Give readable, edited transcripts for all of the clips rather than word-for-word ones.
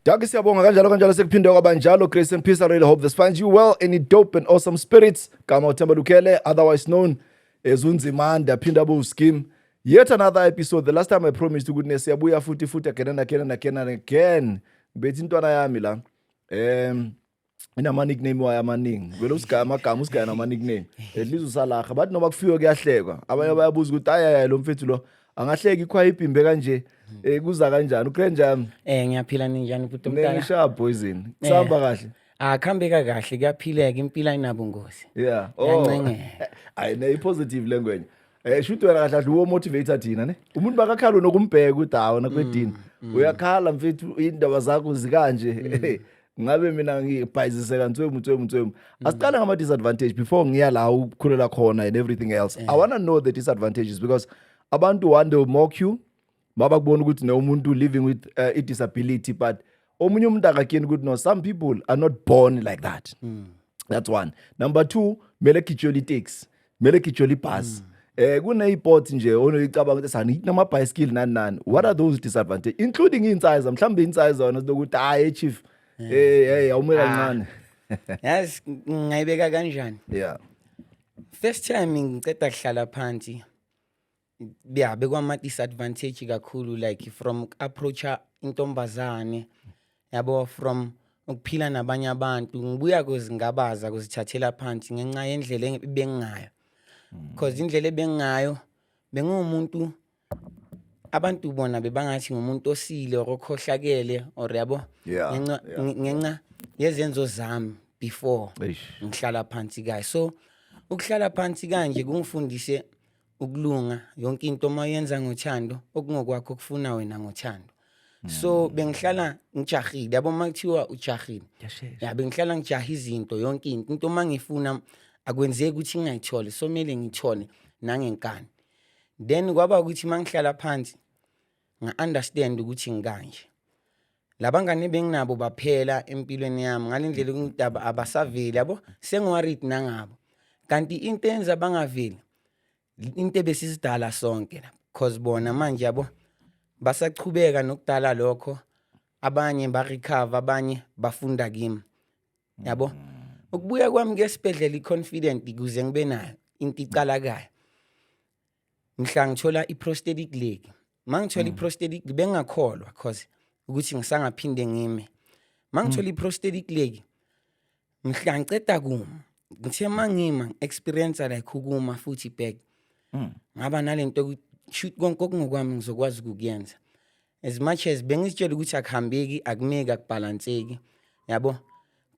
Dankie, siyabonga kanjalo kanjalo, sekuphinde kwabanjalo. Grace and peace. I really hope this finds you well in dope and awesome spirits. Gama uThemba Lukhele, otherwise known as uNzimande, aphinda abe uSkim. Yet another episode. The last time I promised ukuthi siyabuya futhi futhi, again and again and again and again. Bethi intwana yami la. Inama nickname wayo amaningi. Vele usigaya amagama, usigaya nama nickname. At least usalaha. Bathi noma kufike kuyahlekwa. Abanye bayabuza ukuthi, "Hayi hayi, lo mfethu lo angahleka ikhwaya ibhimbe kanje. Kuza kanjani?" Ukrenjani? Ngiyaphila, ninjani, bhuti omdala? Nengisha poison. Kusahamba kahle. Akuhambeka kahle, kuyaphileka, impilo ayinabungozi. Yeah. Oh. Yancengeka. Hayi ne, positive lengwenye. Shuthi wena kahle kahle uwo motivator thina ne. Umuntu bakakhala nokumbheka ukuthi hawo nakwedini. Uyakhala mfethu, indaba zakho zikanje. Ngabe mina ngibhayizise kantswemu tswemu tswemu. Asiqale ngama disadvantage before ngiya la ukukhulela khona and everything else. I want to know the disadvantages because abantu, one, they will mock you. Mabakubona ukuthi ne umuntu living with a disability, but omunye umuntu akakeni ukuthi no, some people are not born like that. That's one. Number two, mele gitshela itaxi, mele gitshela ibus, kune-port nje onoyicabanga ukuthi sani nama-bicycle nani nani. What are those disadvantage, including insiza, mhlawumbe insiza wona silokuthi hayi chief, hey, awume kancane? Yazi ngayibeka kanjani? Yeah. First time ngiceda kuhlala phansi, yeah, bekwama disadvantage kakhulu, like from approacha intombazane, yabo, from ukuphila nabanye abantu, ngibuya kuzingabaza, kuzithathela phansi ngenxa yendlela ebengingayo, because indlela ebengingayo, bengumuntu abantu bona bebangathi ngumuntu osile or okhohlakele or, yabo, ngenxa ngenxa yezenzo zami before Eish. ngihlala phansi kayo. So ukuhlala phansi kanje kungifundise ukulunga. Yonke into uma uyenza ngothando, okungokwakho kufuna wena ngothando. So bengihlala ngijahile, yabo, uma kuthiwa ujahile. Kuyashesha. Ya, bengihlala ngijaha izinto, yonke into uma ngifuna akwenzeki ukuthi ngingayitholi, so kumele ngithole nangenkani. Then kwaba ukuthi uma ngihlala phansi nga-understand ukuthi ngikanje, labangane benginabo baphela empilweni yami ngale ndlela ukuthi abasaveli, yabo, sengi-worried nangabo, kanti into eyenza bangaveli into ebesisidala sonke la, cause bona manje, yabo, basachubeka nokudala lokho. Abanye ba-recover, abanye bafunda kimi, yabo. Ukubuya kwami ke esibhedlela, i-confident ukuze ngibe nayo into icala kayo mhla ngithola i-prosthetic leg. Mangithola i-prosthetic, bengakholwa cause ukuthi ngisangaphinde ngime. Mangithola i-prosthetic leg, mhla ngiceda kuma, ngithe mangima experience like ukuma futhi back, ngaba nalento yokuthi shoot, konke okungokwami ngizokwazi ukukuyenza, as much as bengizitshela ukuthi akuhambeki, akumeki, akubhalanseki, yabo,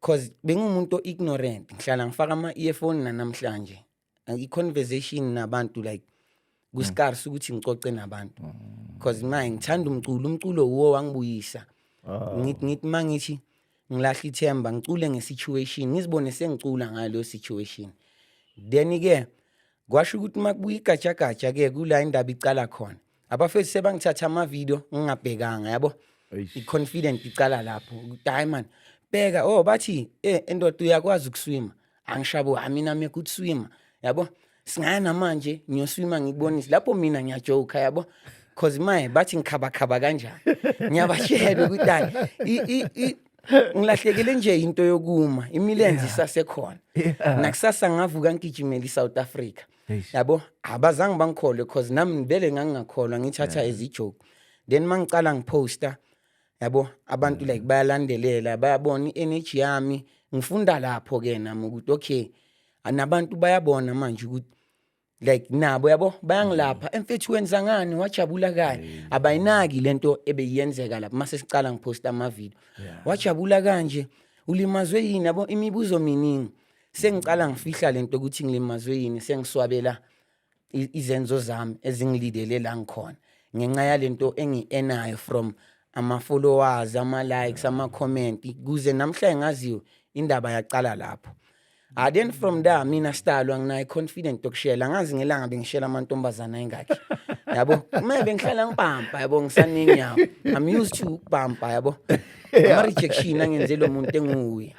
cause bengumuntu o-ignorant, ngihlala ngifaka ama-earphone nanamhlanje. I-conversation nabantu, like ku-scarce ukuthi ngicoce nabantu, cause maye ngithanda umculo, umculo uwo wangibuyisa. Ngithi mangithi ngilahla ithemba, ngicule nge-situation, ngizibone sengicula ngaleyo situation. Then ke kwasho ukuthi makubuya igajagaja ke kula indaba icala khona, abafethu sebangithatha amavidiyo ngingabhekanga, yabo. Eish. I-confident icala lapho ukuthi hayi man, bheka, oh, bathi endoda uyakwazi ukuswima, angishabo mina I'm a good swimmer, yabo, singaya namanje ngiyoswima ngikubonise lapho. Mina ngiyajoka, yabo, cause maye bathi ngikhabakhaba kanjani, ngiyabatshela ukuthi hayi, ngilahlekele nje into yokuma, imilenze isasekhona, nakusasa ngavuka ngigijimela iSouth Africa. Eish. Yabo, abazange bangikholwe cause nami vele ngangingakholwa, ngithatha as i-joke. Then mangicala ngiposta, yabo, abantu like bayalandelela, bayabona i-energy yami. Ngifunda lapho ke nami ukuthi okay, nabantu bayabona manje ukuthi like nabo, yabo, bayangilapha, emfethu wenza ngani, wajabula kanye, abayinaki lento ebeyiyenzeka lapho mase sicala ngiposta amavidiyo, wajabula kanje, ulimazwe yini, yabo, imibuzo miningi. Sengicala ngifihla lento ukuthi ngilimazwe yini, sengiswabela izenzo zami ezingilidele la ngikhona ngenxa yalento engi-enayo from ama-followers, ama-likes, ama-comment, kuze namhlanje ngaziwe indaba yacala lapho. Ah, then from there mina sidalwa nginayo confident yokushela. Ngazi ngelanga bengishela amantombazana ayingakhi, yabo, uma bengihlala ngibhampa, yabo, ngisanenyawo, I'm used to ukubhampa, yabo, ama-rejection angenze lo muntu enguye.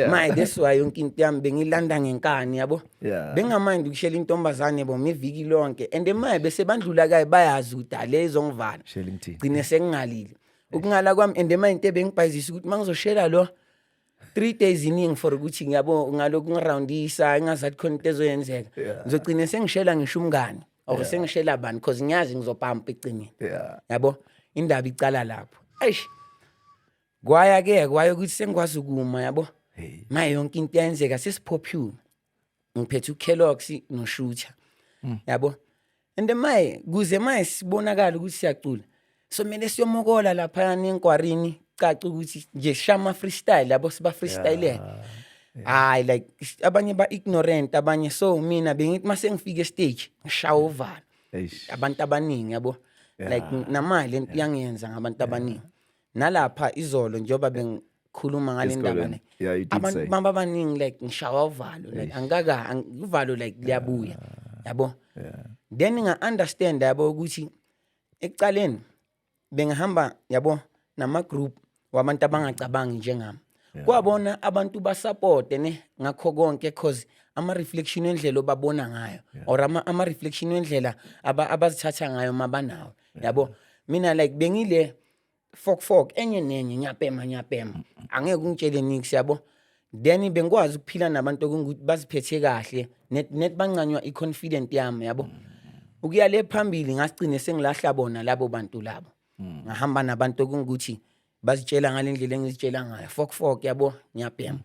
Maye, that's why yonke into yami bengilanda ngenkani, yabo. Bengamandi ukushela intombazane boma iviki lonke, and maye bese bandlula kaye, bayazi ukuthi ale izongivala. Shela ngithini? Gcine sengingalile. Ukungala kwami, and ema into ebengibhayizisa ukuthi mangizoshela lo 3 days iningi for ukuthi ngiyabo ngalokhu ngiroundisa, engazathi khona into ezoyenzeka. Ngizogcina sengishela ngisho umngani or sengishela bani, because ngiyazi ngizopampa egcineni. Yabo, indaba icala lapho. Eish, kwaya ke kwaya ukuthi sengikwazi ukuma, yabo. Hey. Maye, yonke into iyenzeka, sesipopular, ngiphethe uKellogg's noShooter, yabo. And maye, kuze maye sibonakala ukuthi siyacula, so kumele siyomokola lapha enkwarini, caca ukuthi nje shama freestyle, yabo, siba freestyle. Hayi, like abanye ba ignorant, abanye. So mina bengithi mase ngifike stage ngishawa uvalo. Eish. Abantu abaningi, yabo, like namali lento iyangenza ngabantu abaningi. Nalapha izolo njengoba bengikhuluma ngale ndaba Esikolweni. ne Yeah, you did abantu say. bamba abaningi, like ngishawa uvalo, like angikaka uvalo like liyabuya, yabo. Then nga-understand, yabo, ukuthi ekucaleni bengihamba, yabo, nama-group wabantu abangacabangi njengami. Kwabona abantu basapote ne ngakho konke, cause ama-reflection wendlela obabona ngayo or ama-reflection wendlela abazithatha ngayo mabanawe, yabo. Mina like bengile fok fok, enye nenye, ngiyapema, ngiyapema, angeke ungitshele nix, yabo. Then bengikwazi ukuphila nabantu okungukuthi baziphethe kahle, net net bancanywa i-confident yami, yabo. Ukuya le phambili ngasigcine sengilahla bona labo bantu labo, ngahamba nabantu okungukuthi bazitshela ngale ndlela engizitshela ngayo, fok fok, yabo, ngiyabhema.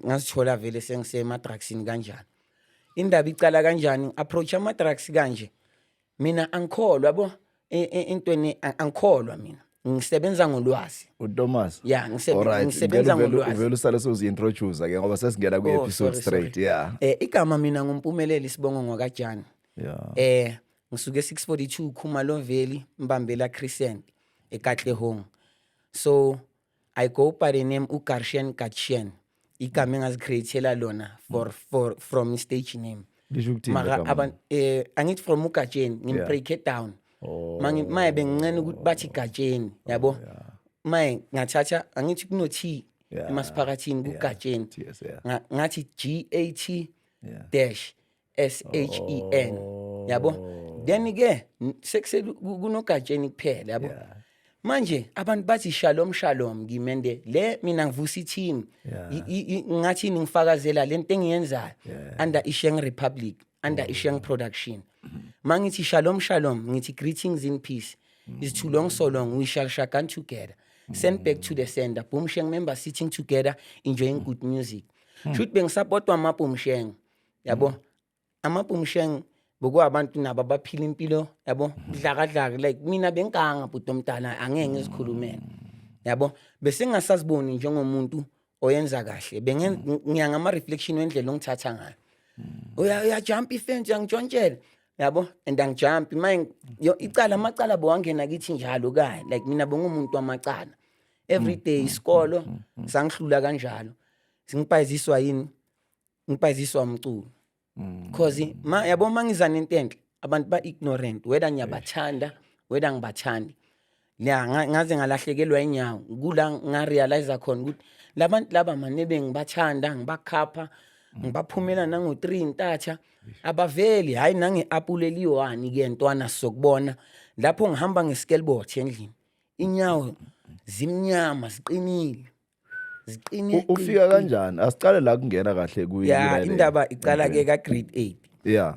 Ngazithola vele sengisema-drugsini. Kanjani indaba icala kanjani, approach ama-drugs kanje? Mina angikholwa, yabo, entweni angikholwa. Mina ngisebenza ngolwazi. uThomas. Ya, Alright, ngisebenza ngicela uvele ngolwazi. Uvele usale sewuzi-introduce ke ngoba sesingena Oh, kwi-episode sorry, straight. Sorry. Yeah. Igama mina nguMpumelelo, isibongo ngwakajani. Ngisuke 642 Khumalo Valley, Mbambela Crescent, eKatlehong. So I go by the name uGarshen Gatshen. Igama engazicreatela lona for from stage name. Lisho ukuthini Mara legama? abantu angithi from uGatsheni, ngimbreak it down. Oh. Mangi maye bengincane ukuthi bathi Gatsheni, yabo. Maye ngathatha, angithi kuno T emasiphakathini kuGatsheni. Yes, yeah. Ngathi G A T dash S H E N, yabo. Then ke sekusele kunoGatsheni kuphela, yabo. Manje abantu bathi shalom shalom ngimende le, mina ngivusa i-team. Ngathi ngifakazela lento engiyenzayo under iSheng Republic, under iSheng Production. Mangithi shalom shalom, ngithi greetings in peace is too long, so long we shall shagan together, send back to the sender, Boom Sheng members sitting together enjoying good music. Shoot, bengisupportwa ama-Boom Sheng, yabo. Ama-Boom Sheng bekuwabantu nabo abaphila impilo, yabo, dlakadlaka. Like mina bengikanga bhuti omdala, angeke ngizikhulumele, yabo. Bese ngingasaziboni njengomuntu oyenza kahle. Ngiya ngama-reflection wendlela ongithatha ngayo. Uyajumpa ifence, uyangishontshela, yabo, and angijumpi maye icala, amacala bowangena kithi njalo kaya. Like mina bengumuntu wamacala every day. Isikolo sangihlula kanjalo. Singibhayiziswa yini? Ngibhayiziswa umculo, cause ma yabo mangiza nento enhle abantu ba ignorant, whether ngiyabathanda, whether ngibathandi ya. Ngaze ngalahlekelwa inyawo kula ngarealize khona ukuthi labantu laba mane bengibathanda, ngibakhapha, ngibaphumela nango-3 ntatha, abaveli. Hayi, nange-apula eliyi-one ke ntwana sizokubona lapho ngihamba nge-skateboard endlini, inyawo zimnyama, ziqinile, ziqine. Ufika kanjani? Asicale la kungena kahle kuyi Ya, indaba icala ke ka grade 8.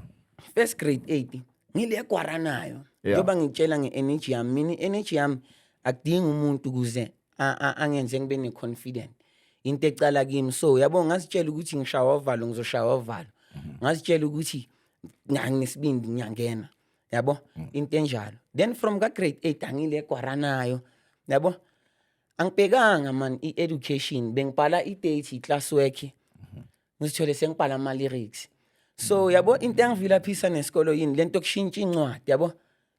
First grade 8 ngile gwaranayo. Njengoba ngitshela nge-energy yami, mina i-energy yami akudingi umuntu ukuze angenze ngibe ne-confident. Into ecala kimi, so yabo, ngazitshela ukuthi ngishawa uvalo, ngizoshawa uvalo. Ngazitshela ukuthi nginesibindi, ngiyangena, yabo, into enjalo. Then from ka grade 8 angile gwaranayo, yabo. Angibhekanga man i-education, bengibhala i-date, i-class work, ngizithole sengibhala ama-lyrics. So yabo, into engivilaphisa nesikolo yini lento kushintsha incwadi, yabo,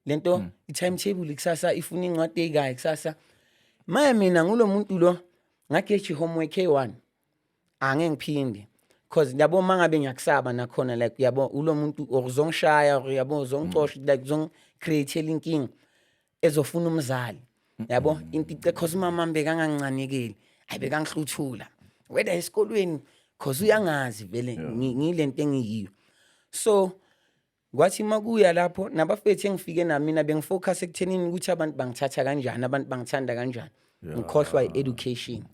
lento i-timetable kusasa ifuna incwadi eyikayo kusasa. Maye, mina ngulo muntu lo ngageji homework eyi-one, angeke ngiphinde, cause yabo mangabe ngiyakusaba nakhona, like yabo, ulo muntu or uzongishaya or yabo uzongicosha, like uzongicreatela inkinga ezofuna umzali, yabo. Into ice cause umama wami bekangangincanekeli, ayi, bekangihluthula whether esikolweni, cause uyangazi vele ngilento engiyiyo. So Kwathi makuya lapho nabafethu engifike nami, mina bengifocus ekuthenini ukuthi abantu bangithatha kanjani, abantu bangithanda kanjani, ngikhohlwa i-education.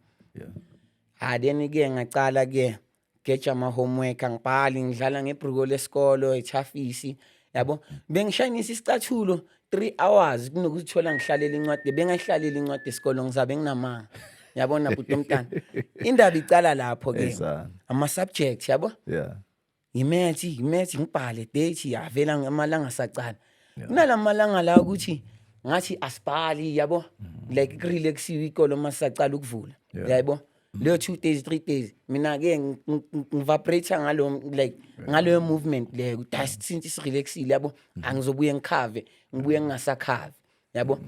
Ha, then ke ngacala ke geja ama-homework, angibhali, ngidlala ngebhruko lesikolo ethafisi, yabo. Bengishayinisa isicathulo 3 hours kunokuzithola ngihlalela incwadi. Bengayihlaleli incwadi esikolo, ngizabe nginamanga, yabona, bhuti omntana. Indaba icala lapho ke. Eyisana. Ama-subject, yabo. I-maths, i-maths ngibhale date, yavela amalanga sacala kunalamalanga la ukuthi ngathi asibhali, yabo, like kurelaxiwe ikolo masacala ukuvula. Yabo, leyo 2 days, 3 days, mina ke ngivibrate ngalo, like ngaleyo movement leyo, ukuthi hayi, since sirelaxile, yabo, angizobuye ngikhave, ngibuye ngingasakhave, yabo.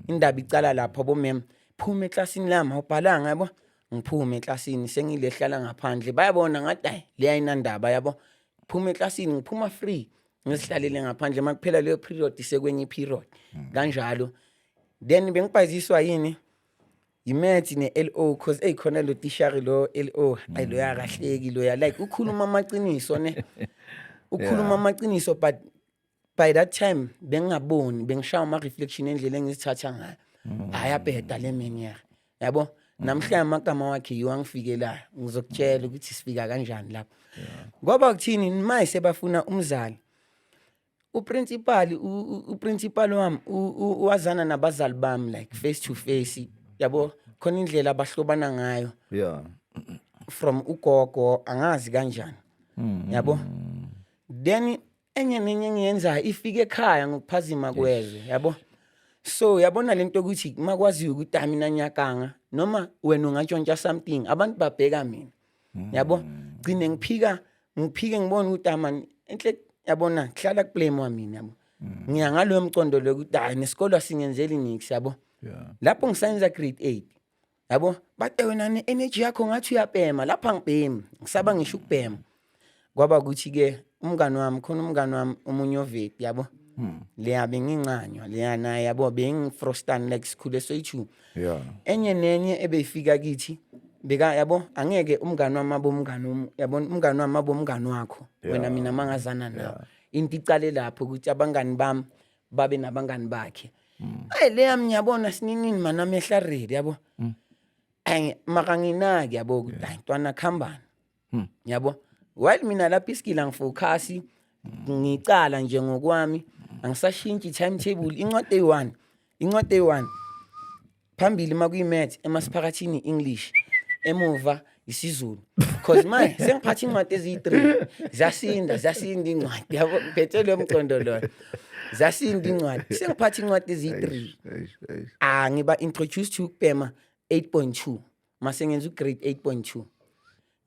Indaba icala lapho, bo ma'am, phuma eklasini lami, awubhalanga, yabo. Ngiphume eklasini, sengilehlala ngaphandle, bayabona ngathi hayi, le ayinandaba, yabo. Phuma eklasini, ngiphuma free, ngisihlalele ngaphandle. Makuphela leyo period, sekwenye period kanjalo. Then bengibhayiziswa yini? I-maths ne-LO, cause eyi, khona lo tishari lo LO, ayi, loya akahleki loya, like ukhuluma amaqiniso ne, ukhuluma amaqiniso. But by that time bengingaboni, bengishaya ama-reflection endlela engizithatha ngayo. Ayabheda le menyere, yabo. Namhlanje amagama wakhe yiwo angifikelayo, ngizokutshela ukuthi sifika kanjani lapho. Ngoba kuthini maye sebafuna umzali, uprincipal, uprincipal wami wazana nabazali bami like face to face, yabo, khona indlela abahlobana ngayo from ugogo, angazi kanjani, yabo. Then enye nenye engiyenzayo ifike ekhaya ngokuphazima kwezwe, yabo. So yabona lento ukuthi makwaziwa ukuthi hayi, mina ngiyaganga, noma wena ungatshontsha something, abantu babheka mina, yabo. Gcine ngiphika, ngiphike, ngibone ukuthi amani enhle, yabona, kuhlala kublame mina, yabo. Ngiya ngaloyo mcondo lo ukuthi hayi, nesikolo asingenzeli nix, yabo. Lapho ngisayenza grade 8, yabo, bade wena ne-energy yakho ngathi uyabhema lapha, ngibhemi, ngisaba ngisho ukubhema. Kwaba ukuthi-ke umngani wami, khona umngani wami omunye oveti, yabo, leya bengincanywa leya naye, yabo, bengifrostan, like sikhule soyi-two. Enye nenye ebeyifika kithi beka, yabo, angeke umngani wami abe umngani yabo, umngani wami abe umngani wakho wena. Mina mangazana nawe, into icale lapho ukuthi abangani bami babe nabangani bakhe. Ayi, leya ngiyabona sininini mana amehla ready, yabo. Ayi, maka nginaki, yabo, ukuthi hayi, ntwana khambani, yabo. While mina lapha iskill angifocus, ngicala nje ngokwami, angisashintshi timetable, incwadi eyi-1, incwadi eyi-1 phambili makuyi-math, emasiphakathini English, emuva isiZulu, cause manje sengiphatha incwadi eziyi-3, ziyasinda, ziyasinda incwadi, yabo. Ngiphethe lo mcondo loyo, ziyasinda incwadi, sengiphatha incwadi eziyi-3. Eish, eish. Ah, ngiba introduced to ukubhema 8.2, mase ngenza ugrade 8.2,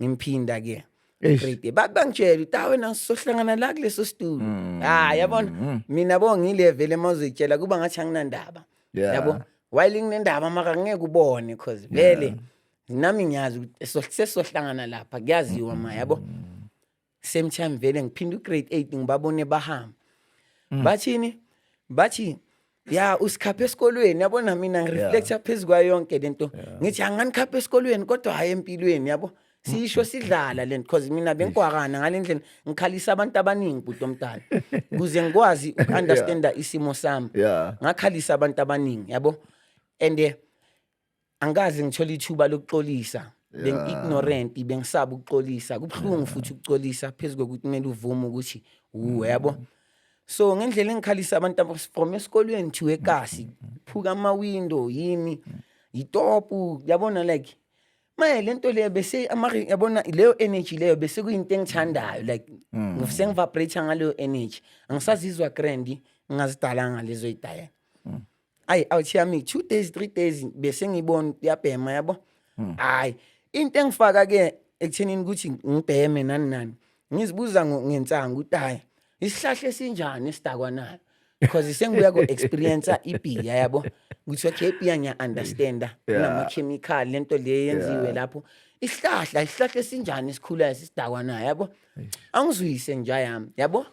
ngimphinda ke Eish. grade. Bangitshela ukuthi ah, wena sizohlangana la kuleso situlo. Ah, yabona, mina bo ngile vele mawuzoyitshela kuba ngathi anginandaba, yabo, while nginendaba, mara ngeke ubone cause vele nami ngiyazi ukuthi sesizohlangana lapha, kuyaziwa ma, yabo. Same time vele ngiphinda ugrade 8, ngibabone bahamba, bathini? Bathi ya, usikhapha esikolweni, yabona. Mina ngireflecta phezu kwayo yonke lento, ngithi anganikhapha esikolweni kodwa hayi empilweni, yabo. Sisho sidlala lento because mina bengikwakana ngale ndlela, ngikhalisa abantu abaningi, bhuti omdala, ukuze ngikwazi uku-understanda isimo sami. Ngakhalisa abantu abaningi, yabo, and angikaze ngithole ithuba lokuxolisa. Bengi-ignorant, bengisaba ukuxolisa, kubuhlungu futhi ukuxolisa phezu kokuthi kumele uvume ukuthi uwe, yabo. So ngendlela engikhalisa abantu from esikolweni to ekasi, phuka ama-window, yini, yitopu, yabona, like maye lento leyo bese yabona leyo energy leyo bese kuyinto engithandayo, like sengivibrate ngaleyo energy, angisazizwa grand, ngingazidalanga lezo yidayela. Ayi, awuthi yami 2 days, 3 days bese ngibona ukuthi uyabhema, yabo. Hayi, into engifaka ke ekuthenini ukuthi ngibheme nani nani, ngizibuza ngensangu ukuthi hayi, isihlahla esinjani esidakwanayo, because sengibuya ko-experience ibhiya, yabo, ukuthi okay, ibhiya ngiya-understanda, kunama-chemical, lento le yenziwe lapho. Isihlahla, isihlahla esinjani esikhulayo sisidakwanayo, yabo? Angizwise nje yami, yabo,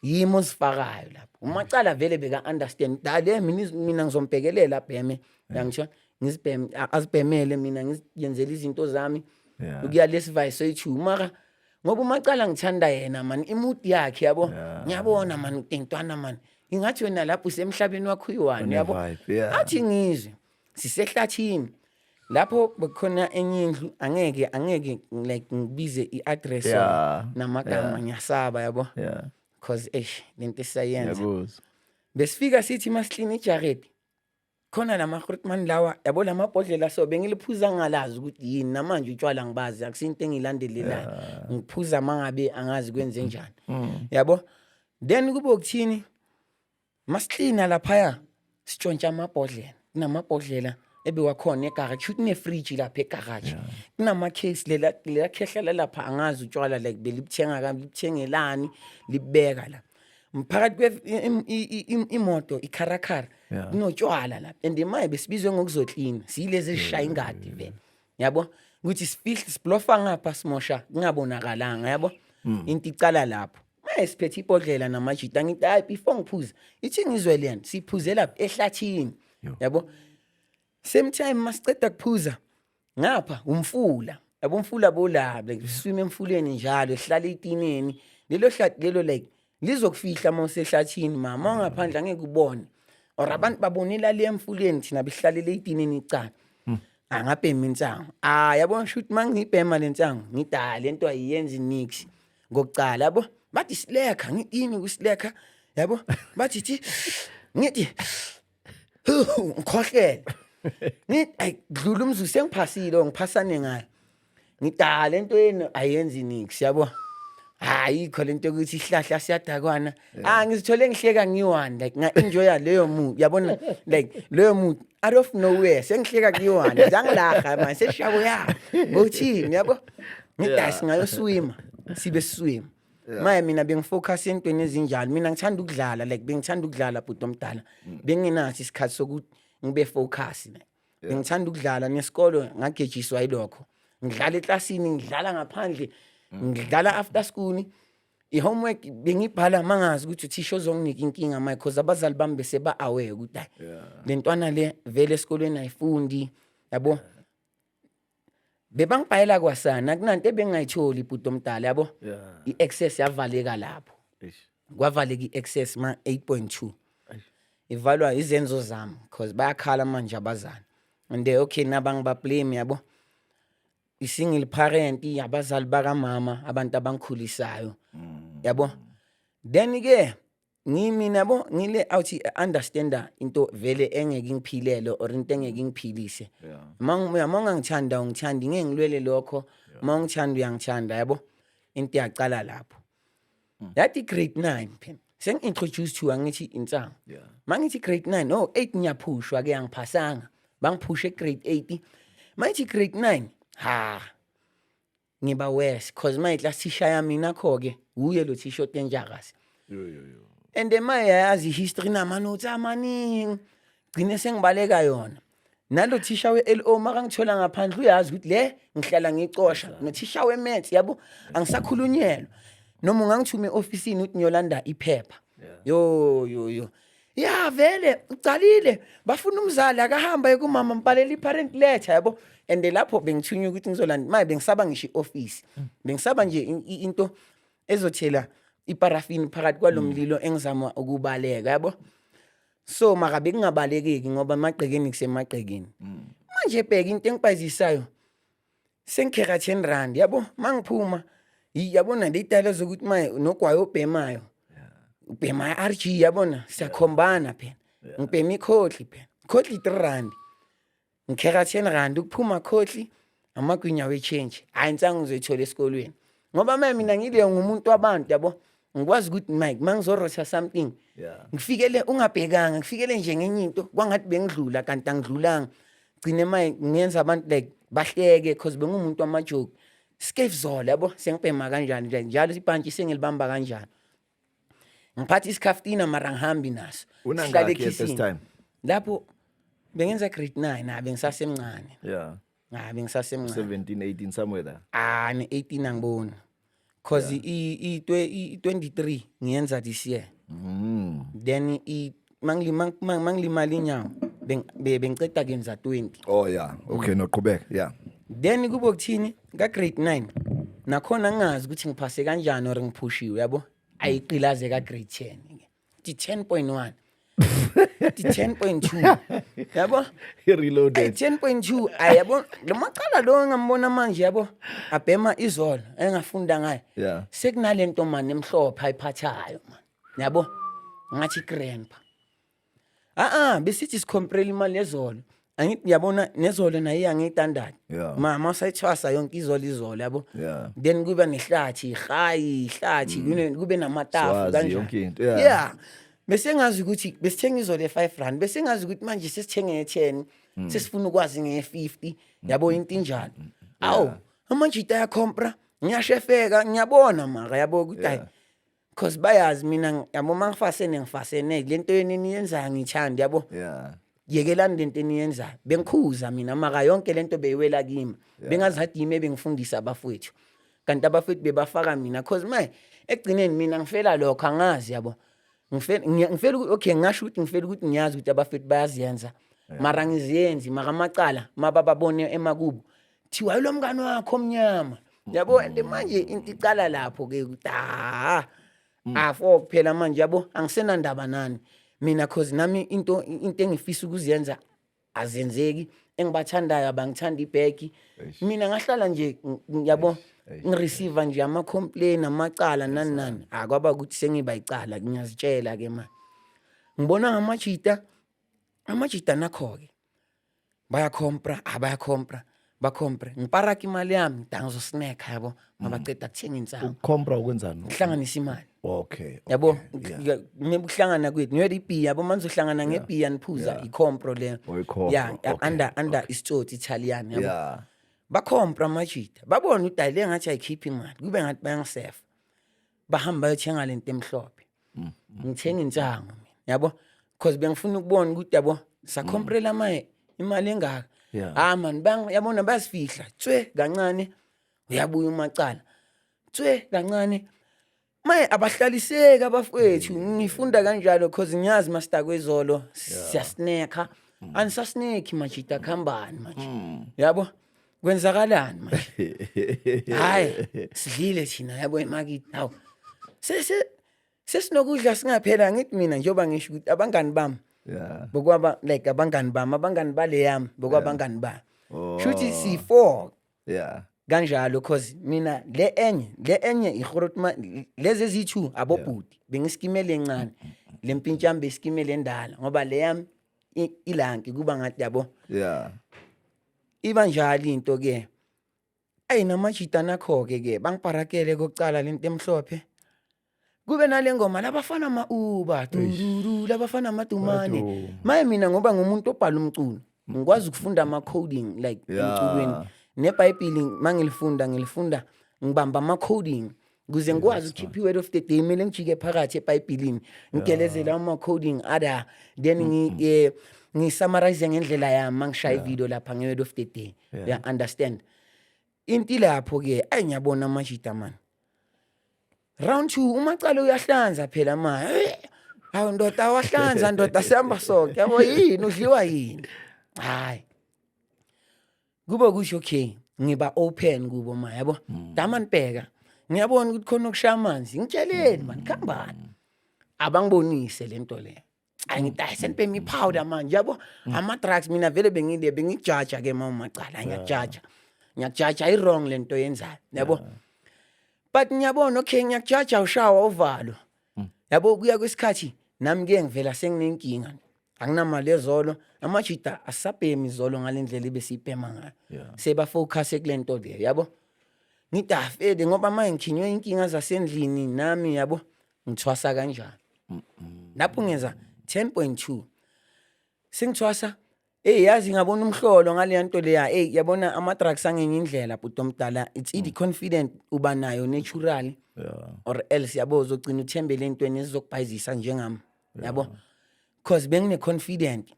yimi ozifakayo lapho. Umacala vele beka-understand dale mina, mina ngizombhekelela abheme, uyangithola, ngizibheme, azibhemele, mina ngiziyenzela izinto zami. Ukuya lesivayi soyi-two, mara Ngoba uMacala ngithanda yena man, i-mood yakhe, yabo. Ngiyabona man ukuthi ntwana man, ingathi wena lapho usemhlabeni wakho uyi-one, yabo. Une-vibe, yeah. Athi ngizwe sisehlathini lapho bekukhona enye indlu, angeke like ngibize i-address namagama, ngiyasaba, yabo, cause eish, lento esisayenza. Ngiyakuzwa. Besifika sithi masiklina ijaredi khona la magrootman lawa, yabo, la mabhodlela, so bengiliphuza ngalazi ukuthi yini. Namanje utshwala ngibazi akusinto engiyilandelelayo, ngiphuza mangabe angazi kwenze njani, yabo. Then kube ukuthini, masiklina laphaya sitshontsha amabhodlela, kunamabhodlela ebewakhona egaraji, shuthi kunefriji lapha egaraji, kunama-case lela khehla lapha, angazi utshwala like belibuthenga libuthengelani, libeka la mphakathi imoto ikharakara, kunotshwala lapha. And manje besibizwe ngokuzoklina, siyilezi ezishaya ingadi vele, yabo, ukuthi sifihle siblofa ngapha simosha kungabonakalanga, yabo. Into icala lapho maye siphethe ibhodlela namajita, ngithi hayi, before ngiphuza ithi ngizwe lena siphuze lapha ehlathini. Yo. Yabo, same time masiceda kuphuza ngapha umfula, yabo, umfula bolaba, like swim emfuleni njalo, sihlala etineni lelo hlathi lelo, like lizokufihla uma usehlathini mama, ungaphandle angeke ubone or abantu babonela le emfuleni, thina behlalele etineni icala. Angabhema insango, ah, yabo, shuthi mangibhema le nsango ngithi hayi, lento ayiyenzi nix ngokucala, yabo. Bathi silekha, ngithi yini kusilekha, yabo, bathi thi ngithi ngikhohlele, ngithi ayi, dlula umzuzu sengiphasile, ngiphasane ngayo, ngithi ah, lento yenu ayenzi nix, yabo, ayikho lento yokuthi isihlahla siyadakwana. Ah, ngizithole ngihleka ngiyi-one, like nga-enjoya leyo mood, yabona, like leyo mood out of nowhere sengihleka kuyi-one, zangilaha manje seshabo ya ngothini, yabo. Ngithi hayi, singayoswima, sibe siswima. Maye mina bengifocus entweni ezinjalo, mina ngithanda ukudlala, like bengithanda ukudlala, bhuti omdala, bengenaso isikhathi sokuthi ngibe focus, like bengithanda ukudlala. Nesikolo ngagejiswa yilokho, ngidlala eklasini, ngidlala ngaphandle, ngidlala after school. I-homework bengibhala mangazi ukuthi uthisha ozonginika inkinga manje, cause abazali bami bese ba-aware ukuthi hayi, le ntwana le vele esikolweni ayifundi, yabo. Bebangibhayela kwasana, akunanto ebengingayitholi, bhuti omdala, yabo. I-access yavaleka lapho. Eish. Kwavaleka i-access ma 8.2. Eish. Ivalwa izenzo zami cause bayakhala manje abazali and they okay nabangibablame, yabo, i-single parent, abazali bakamama, abantu abangikhulisayo, yabo. Then ke ngimi nabo ngile awuthi understanda into vele engeke ingiphilele or into engeke ingiphilise. Uma ungangithanda ungithandi, ngeke ngilwele lokho. Uma ungithanda uyangithanda, yabo. Into yacala lapho yathi grade 9 phela sengi-introduce to, angithi insango. Mangithi grade 9, no 8, ngiyaphushwa ke, angiphasanga, bangiphushe grade 8. Mangithi grade 9, ha, ngiba worse cause my class teacher yami nakho ke uye lo thisha otenjakazi. Yo yo yo. And emaye yazi history namanotes amaningi, gcine sengibaleka yona nalo thisha we-LO. Makangithola ngaphandle uyazi ukuthi le ngihlala ngicosha nothisha we-maths, yabo, angisakhulunyelwa noma ungangithuma e-ofisini uthi ngiyolanda iphepha. Yo yo yo, ya vele ucalile, bafuna umzali akahamba ekumama mbhalela i-parent letter, yabo. And lapho bengithunywa ukuthi ngizolanda maye bengisaba ngisho i-office, bengisaba nje into ezothela iparafini phakathi kwalo mlilo engizama ukubaleka, yabo. So maka bekungabalekeki ngoba emagqekeni kusemagqekeni. Manje bheka into engibhayizisayo, sengikhera 10 rand, yabo, mangiphuma yabona le tayela zokuthi maye nogwayo obhemayo ubhema i-RG, yabona, siyakhombana phela, ngibhema ikhodli phela, ikhodli 3 rand, ngikhera 10 rand ukuphuma khodli amagwinya we-change. Hhayi, insangu ngizoyithola esikolweni ngoba manje mina ngile ngumuntu wabantu, yabo, ngikwazi ukuthi mike mangizorotha something ngifikele ungabhekanga, ngifikele nje ngenye into kwangathi bengidlula kanti angidlulanga, gcine maye ngiyenza abantu like bahleke cause bengumuntu wamajoke skefzola, yabo. Sengibhema kanjani nje njalo ibhantshi sengilibamba kanjani, ngiphatha isikhaftina mara ngihambi naso. Unangaki Sihlale at this ekhisini. time? Lapho bengenza grade 9, ah, bengisasemncane. Ah, bengisasemncane. 17, 18, somewhere there. Ah, ne-18 angiboni cause i-23 ngiyenza this year. Then mangilimala inyawo bengiceda kuyenza 20. Oh yeah. Okay, no qhubeka. Yeah. Then kube kuthini ka grade 9. Nakhona ngingazi ukuthi ngiphase kanjani or ngiphushiwe, yabo. Ayiqilaze ka grade 10 di 10.1 di 10.2, yabo. Reloaded. 10.2, ayabo, lo macala lo ngambona manje, yabo, abhema izolo engafunda ngayo. Sekunalento mani emhlophe ayiphathayo man, yabo, ngathi grandpa, ah ah, besithi sikhomprela imali yezolo, angithi yabona, nezolo naye yangiyitandard. Mama usayithwasa yonke izolo izolo, yabo. Then kuba nehlathi, ihayi ihlathi, kube namatafu. Swazi, kanjani. Yonke into, yeah. Yeah, bese ngazi ukuthi besithenga izolo e-5 rand, bese ngazi ukuthi manje sesithenge nge-10, sesifuna ukwazi nge-50, yabo, into injalo. Awu, amajita ayakhompra, ngiyashefeka, ngiyabona mara, yabo, ukuthi hayi, cause bayazi mina, yabo, uma ngifasene ngifasene le nto yeni niyenzayo ngithandi, yabo. Yekelani lento eniyenzayo. Bengikhuza mina, maka yonke lento beyiwela kimi, bengazathi yimi ebengifundisa abafowethu, kanti abafowethu bebafaka mina, cause maye ekugcineni mina ngifela lokho, angazi, yabo. Ngifela okay, ngingasho ukuthi ngifela ukuthi ngiyazi ukuthi abafowethu bayaziyenza, mara ngiziyenzi, mara amacala mabababone emakubo thiwa yilo mngani wakho omnyama, yabo. And manje into icala lapho ke ukuthi ah ah, for kuphela manje, yabo, angisenandaba nani mina, cause nami into engifisa ukuziyenza azenzeki, engibathandayo abangithanda ibheki. Mina ngahlala nje, yabo, ngireceive nje ama-complain, amacala, nani nani. Akwaba ukuthi sengiba icala, ngiyazitshela ke manje, ngibona ngamajita, amajita nakho-ke bayakhompra, abayakhompra, bakhompre, ngiparaka imali yami, da ngizosnacka, yabo, mabaceda kuthenga insangu. Ukukhompra ukwenzani? Ngihlanganisa imali. Yabo. Maybe ukuhlangana kwethu ngiyoda ibhiya, yabo, manje uzohlangana ngebhiya niphuza, ikhompro leyo. Oh, ikhompro, Yeah, under isitsotsi Italian, yabo. Bakhompra amajita, babona ukuthi hayi, le ngathi ayikhiphi imali, kube ngathi bayangisefa, bahamba bayothenga lento emhlophe. Ngithenga insango mina, yabo, because bengifuna ukubona ukuthi, yabo, sakhomprela maye imali engaka. Ah man, yabona, bayasifihla tswe kancane, uyabuya umacala tswe kancane, maye abahlaliseki abafowethu. Ngifunda kanjalo cause ngiyazi master, kwezolo siyasneka, anisasneki majita, khambani manje, yabo, kwenzakalani manje? Hayi, sidlile thina, yabo, emakithi, hawu, sese sesinokudla singaphela. Ngithi mina, njengoba ngisho ukuthi abangani bami bokwaba like abangani bami, abangani bale yami bokwabangani ba, shuthi si-four kanjalo, cause mina le enye ihorotma, lezi eziyi-two abobhuti bengisikimele encane, le mpintshi yami besikimele endala, ngoba le yami ilanki kuba ngathi, yabo, iba njalo into ke. Ayi, namajita nakho-ke ke bangiparakele kokucala lento emhlophe, kube nale ngoma labafana ma-uber dururu, labafana amadumane. Maduma. Maye mina, ngoba ngumuntu obhala umculo, ngikwazi ukufunda ama-coding like emculweni nebhayibhili, mangilifunda ngilifunda ngibamba ama-coding ukuze ngikwazi ukukhipha i-word of the day. Kumele ngijike phakathi ebhayibhilini, ngigelezele ama-coding ada, then ngisummarize ngendlela yami mangishaya ivideo lapha nge-word of the day. Yeah, understand into ilapho-ke. Ayi, ngiyabona amajita man, round two umacala uyahlanza phela ma. Hawu ndoda, wahlanza ndoda, sihamba sonke, yabo, yini udliwa yini? Hayi, kube kusho okay, ngiba open kubo ma, yabo, dama nibheka, ngiyabona ukuthi khona okushaya amanzi, ngitsheleni man, khambani abangibonise lento le. Angithi hayi, senibhema i-powder manje, yabo, ama-drugs. Mina vele bengile bengijaja ke ma umacala, ngiyakujaja, ngiyakujaja, i-wrong lento yenzayo, yabo, but ngiyabona, okay, ngiyakujaja, ushawa uvalo, yabo. Kuya kwesikhathi nami ke ngivela senginenkinga, anginamali ezolo, amajita asabhemi izolo ngale ndlela ebesiyibhema ngayo. Sebafocus kule nto leyo, yabo. Ngithi afede ngoba manje ngikhinywe inkinga zasendlini nami, yabo, ngithwasa kanjani lapho ngenza 10.2 sengithwasa. Hey, yazi ngabona umhlolo ngale nto leya. Hey, yabona ama-drugs angenye indlela, bhuti omdala, it's either confident uba nayo naturally or else, yabo, uzogcina uthembele entweni ezizokubhayizisa njengami, yabo, cause bengine-confident,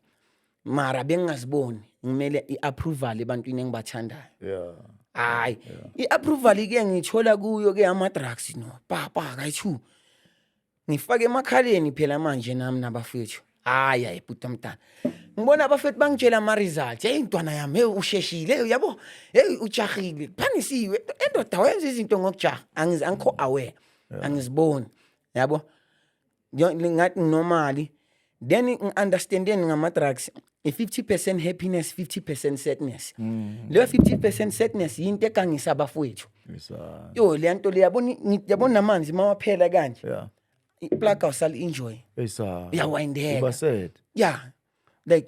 mara bengingaziboni ngimele i-approval ebantwini engibathandayo. Hayi, i-approval ke ngithola kuyo ke ama-drugs, no papa kayi-two ngifake emakhaleni phela manje nami nabafethu. Hayi hayi, bhuti omdala, Ngibona abafethu bangitshela ama-results. "Hey ntwana yami, hey usheshile, hey uyabo, hey ujahile, phanisiwe." Endoda, wenza izinto ngokujaha. Angikho aware, angiziboni, yabo. Ngathi normally then ngi-understandeni ngama-drugs, i-50% happiness, 50% sadness. Leyo 50% sadness yinto egangisa abafowethu. Yo, leya nto le, yabona, yabona namanzi mawaphela kanje, iplug awusali enjoy. Uyawindeka. Uba sad. Yeah, like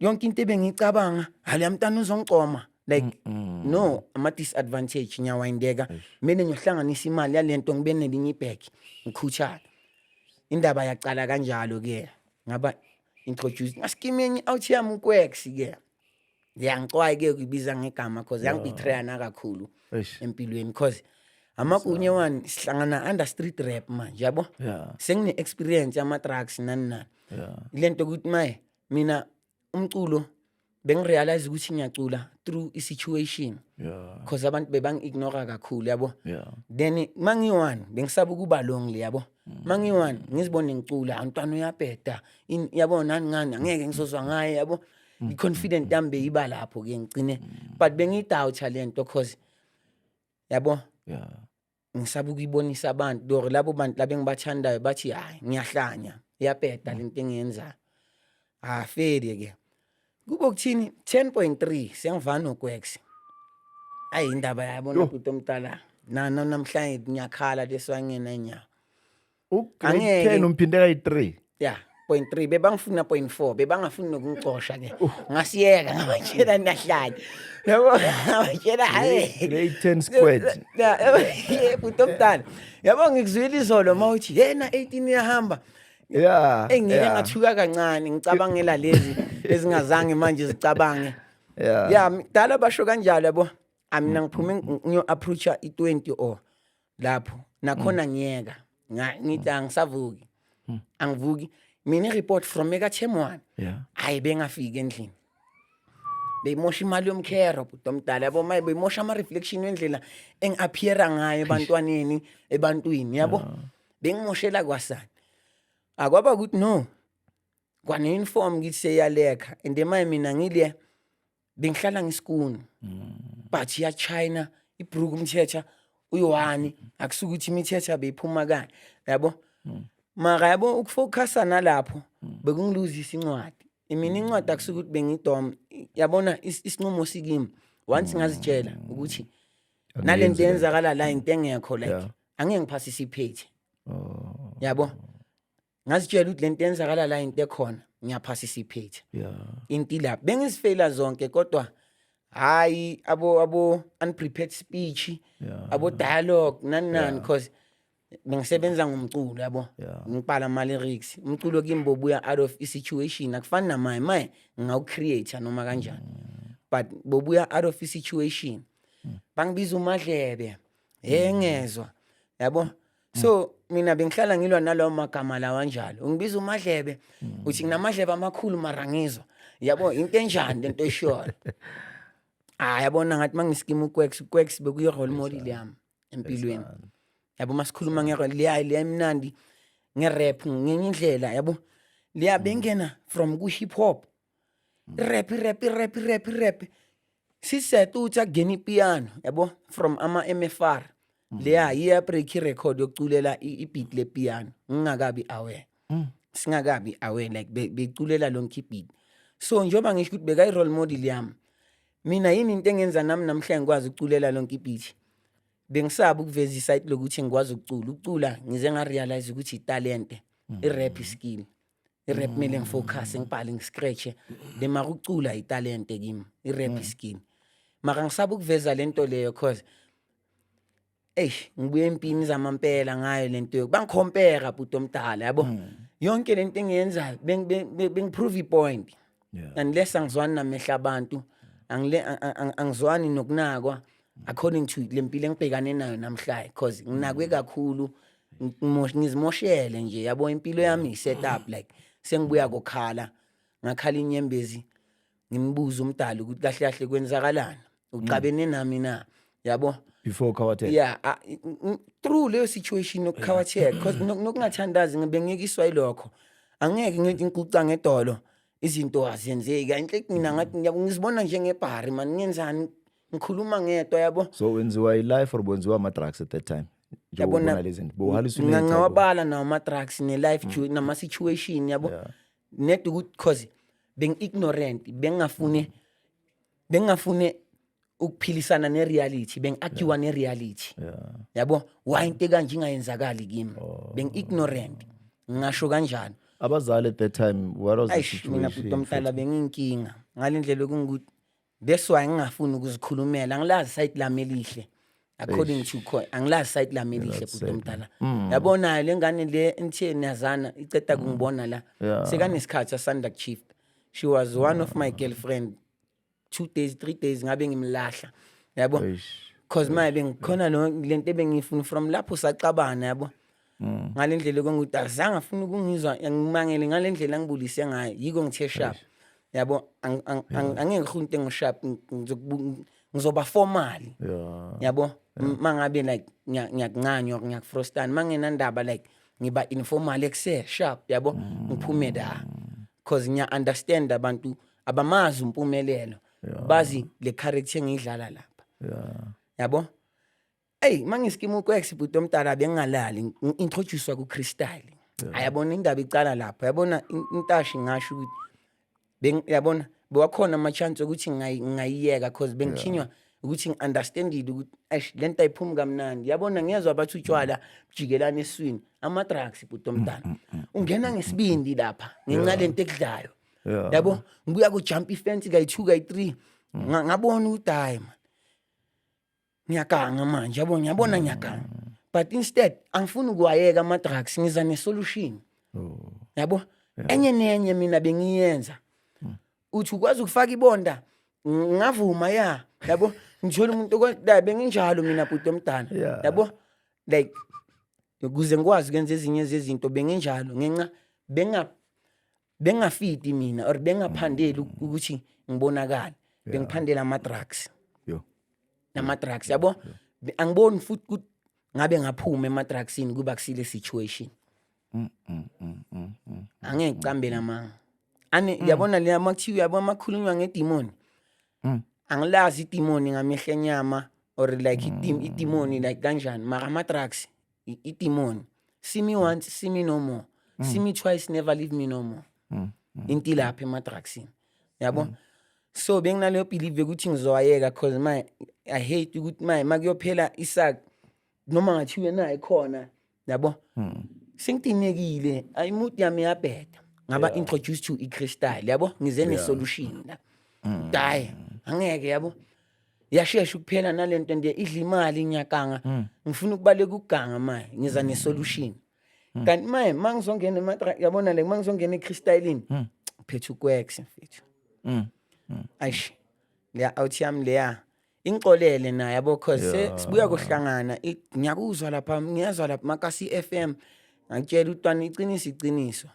yonke into ebengiyicabanga, haleya mntana uzongicoma, like no, ama-disadvantage, ngiyawindeka, kumele ngiyohlanganisa imali yalento, ngibe nelinye ibhek, ngikhuthala. Indaba yacala kanjalo-ke, ngaba introduce ngaskime enye out yami, ukwex-ke ngiyangicwayi-ke kuyibiza ngegama cause yangibetraya nakakhulu empilweni, cause amakunye one sihlangana under street rap manje, yabo. Sengine-experience yama-drugs, nani nani. Lento ukuthi maye mina umculo bengirealize ukuthi ngiyacula through i-situation cause abantu bebangi-ignora kakhulu, yabo. Then mangiyi-one bengisaba ukuba lonely, yabo. Mangiyi-one ngizibone ngicula, "Ntwana uyabheda," yabo, nani ngani, angeke ngizozwa ngaye, yabo. I-confident yami beyiba lapho-ke ngigcine, but bengiyi-doubta le nto cause, yabo, ngisaba ukuyibonisa abantu or labo bantu laba engibathandayo bathi hayi, ngiyahlanya, iyabheda lento engiyenzayo. Afeli ke kube ukuthini, 10.3 sengivana nokwex. Ayi, indaba yabona, bhuti omdala, na namhlanje ngiyakhala leswangena inyawo. Ugrade Angeke. 10 umphinde kayi-3? Ya, point 3, bebangifuna point 4, bebangafuni nokungixosha ke, ngasiyeka, ngabatshela nahlala, yabo, ngabatshela hayi. Grade 10 squared. Ya, bhuti omdala, yabo, ngikuzwile izolo mawuthi yena 18 iyahamba. Engike ngathuka kancane, ngicabangela lezi ezingazange manje zicabange. Ya, dala basho kanjalo, yabo. Amina ngiphume ngiyo approacha i20 or lapho nakhona ngiyeka. Ngithi angisavuki, angivuki mina. I-report from eka term 1, hayi, bengafiki endlini, beyimosha imali yomkhero, bhuti omdala, yabo. Maye beyimosha ama-reflection wendlela engi-appeara ngayo ebantwaneni, ebantwini, yabo. Bengimoshela kwasani, akwaba ukuthi no kwane-uniform kithi seyalekha, and maye mina ngile bengihlala ngisikuni, but iya-China ibruku umthetha uyi-one, akusuke ukuthi imithetha beyiphuma kanye, yabo. Mara yabo, ukufocusa nalapho bekungiluzisa incwadi. Mina incwadi akusuke ukuthi bengidom, yabona, isinqumo sikimi once ngazitshela ukuthi nalento yenzakala la, into engekho, like angeke ngiphasise iphethe. Yabo, ngazitshela ukuthi lento yenzakala la, into ekhona, ngiyaphasisa iphethe. Into ilapho bengizifeyila zonke, kodwa hayi, abo unprepared speech, abo dialogue, nani nani, because bengisebenza ngomculo, yabo. Ngibhala ama lyrics, umculo kimi bobuya out of i-situation, akufani namaye maye ngingawucreate noma kanjani, but bobuya out of i-situation. Bangibiza umadlebe engezwa, yabo. So mina bengihlala ngilwa nalawo magama lawa anjalo. Ungibiza umadlebe, uthi nginamadlebe amakhulu, mara ngizwa, yabo, into enjani lento eshoyo? Ah, yabona, ngathi mangiskima ukwex, ukwex bekuyi role model yami empilweni, yabo. Masikhuluma nge leya, leya imnandi nge-rap ngenye indlela, yabo. Leya bengena from ku hip hop, rap, rap, rap, rap, rap, siset uthi akungena ipiano, yabo, from ama MFR. Leya iya break record yokuculela i-beat le piano, ngingakabi aware, singakabi aware, like beculela lonke i-beat. So njengoba ngisho ukuthi bekayi role model yami mina, yini into engenza nami namhlanje ngikwazi ukuculela lonke i-beat? Bengisaba ukuveza isite lokuthi ngikwazi ukucula. Ukucula ngize ngarealize ukuthi italente, i-rap skill, i-rap kumele ngifocus, ngibhale, ngiscratche le, mara ukucula italente kimi, i-rap skill. Mara ngisaba ukuveza lento leyo cause eish, ngibuye empini zamampela ngayo lento, bangikhompera, bhuti omdala, yabo. Yonke lento engiyenzayo bengiprove ipoint. Unless angizwani namehla abantu, angizwani nokunakwa according to le mpilo engibhekane nayo namhlanje, cause nginakwe kakhulu, ngizimoshele nje, yabo. Impilo yami i-set up like sengibuya kokhala, ngakhala inyembezi, ngimbuza umdala ukuthi kahle kahle kwenzakalani, uqabene nami na, yabo? Before Khawatheka? Yeah, through leyo situation yokukhawatheka, because nokungathandazi, bengiyekiswa yilokho, angeke ngithi ngiguca ngedolo. Izinto azenzeki enhle. Mina ngathi ngizibona njengebhari man, ngenzani, ngikhuluma ngedwa, yabo. So wenziwa i-life or wenziwa ama-drugs at that time, njengoba Yabona, ubona lezi zinto, bowuhallucinate? Ngawabala nawo ama-drugs ne-life, nama-situation, yabo. Ned ukuthi cause bengi-ignorant, bengingafuni ukuphilisana ne-reality, bengi-argue ne-reality, yabo. Why into kanje ingayenzakali kimi? Bengi-ignorant, ngingasho kanjalo. Abazali at that time, what was the Eish, mina bhuti situation? omdala, bengiyinkinga ngale ndlela okungukuthi that's why ngingafuni ukuzikhulumela. Angilazi side lami elihle, according to angilazi side lami elihle, bhuti omdala. Yabona le ngane le enithe niyazana, iceda kungibona la, sekanesikhathi asanda kushift. She was one of my girlfriend, 2 days, 3 days ngabe ngimlahla, yabo. Cause maye bengikhona lo lento ebengiyifuna from lapho saxabana, yabo, ngale ndlela okungukuthi azange afuna ukungizwa. Ngimangele ngale ndlela angibulise ngayo, yiko ngithe sharp, yabo. Angeke ngifune into engisharp, ngizoba formal, yabo. Mangabe like ngiyakuncanywa or ngiyakufrostana, mangenandaba like ngiba informal ekuse sharp, yabo, ngiphume la cause ngiya understand abantu abamazi uMpumelelo, bazi le character engiyidlala lapha, yabo. Ey, mangiskima ukwex, bhuti omdala, bengingalali, ngi-introducewa ku-crystal. Ayabona indaba icala lapho, yabona, intashi ngasho ukuthi yabona bewakhona ama-chance ukuthi ngingayiyeka cause bengikhinywa ukuthi ngi-understandile ukuthi eish, le nto ayiphumi kamnandi, yabona. Ngiyezwa bathi utshwala bujikelana esiswini, ama-drugs, bhuti omdala, ungena ngesibindi lapha ngenxa lento ekudlayo, yabo. Ngibuya kujump ifence kayi-two, kayi-three. Ngabona ukuthi hayi man, ngiyaganga manje, yabo, ngiyabona ngiyaganga, but instead angifuni ukuwayeka ama-drugs, ngiza ne-solution, yabo. Enye nenye mina bengiyenza uthi ukwazi ukufaka ibonda, ngavuma ya, yabo, ngithola umuntu la benginjalo mina, bhuti omdala, yabo, like ukuze ngikwazi ukwenza ezinye zezinto benginjalo ngenxa bengafiti mina or bengaphandeli ukuthi ngibonakale, bengiphandela ama-drugs Yo. nama-drugs, yabo. Angiboni futhi ukuthi ngabe ngaphuma ema-drugsini kuba kusile situation. Angeke ngicambele amanga ane, yabona le makuthiwa, yabo, makhulunywa ngedimoni, angilazi idimoni ngamehlo enyama or like idimoni like kanjani, mara ama-drugs idimoni. See me once, see me no more, see me twice, never leave me no more. Into ilapha ema-drugsini, yabo. So benginaleyo belief yokuthi ngizowayeka cause my I hate ukuthi my makuyophela isak noma ngathiwe naye khona, yabo. Sengidinekile, ayimood yami iyabheda, ngaba introduced to i-crystal, yabo, ngize ne-solution la. Hayi, angeke, yabo, yashesha ukuphela nalento nje idla imali, ngiyaganga, ngifuna ukubaleka ukuganga manje, ngiza ne-solution. Kanti manje mangizongena yabona le, mangizongena ecrystalini, ngiphethe ukwex, mfethu. Ayish, leya out yami leya ingixolele naye, yabo, cause sibuya kuhlangana, ngiyakuzwa lapha, ngiyezwa lapha Makasi FM, ngakutshela utwana iqiniso, iqiniso,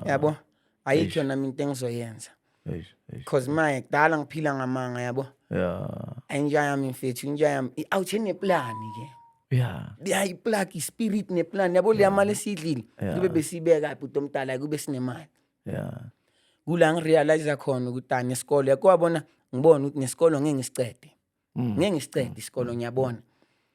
yabo, ayikho nami into engizoyenza Eish, eish. cause maye kudala ngiphila ngamanga, yabo. Inja yami, mfethu, inja yami i-out eneplan ke. Ya, iplug ispirit neplan, yabo, leya mali esiyidlile kube besiyibeka, bhuti omdala, kube sinemali. Kula ngirealize khona ukuthi ah, nesikolo yakwabona, ngibona ukuthi nesikolo ngeke ngisicede, ngeke ngisicede isikolo. Ngiyabona